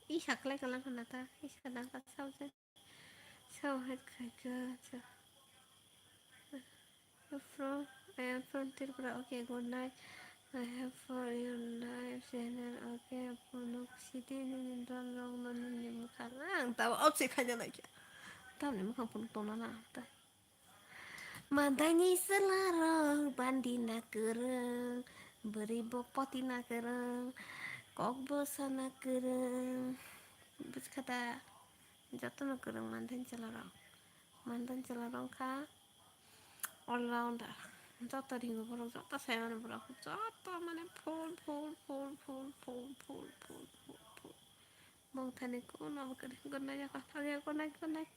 Isa klai kalang kana ta. Isa dang ka sabjan. Sao hai khai ka, so. From, I am from Tripura. Okay, good night. I have for your live channel. Okay, phunuk sidi nini dol rok no nini mwkhang. Ang tabo opsi khaina naikha. Tamni mwkhang phunuk tongna na ta. Madani chwla rok bandi na kwrwng, bwrwi bo poti na kwrwng, kok bo sana kwrwng. Bwskha da. Jotono kwrwng mandan chwla rok. Mandan chwla rok kha all rounder. Joto ringo borok, joto saimani borok, joto mane full, full, full. Bongthani kuno bo kwrwng. Good night, good night, good night.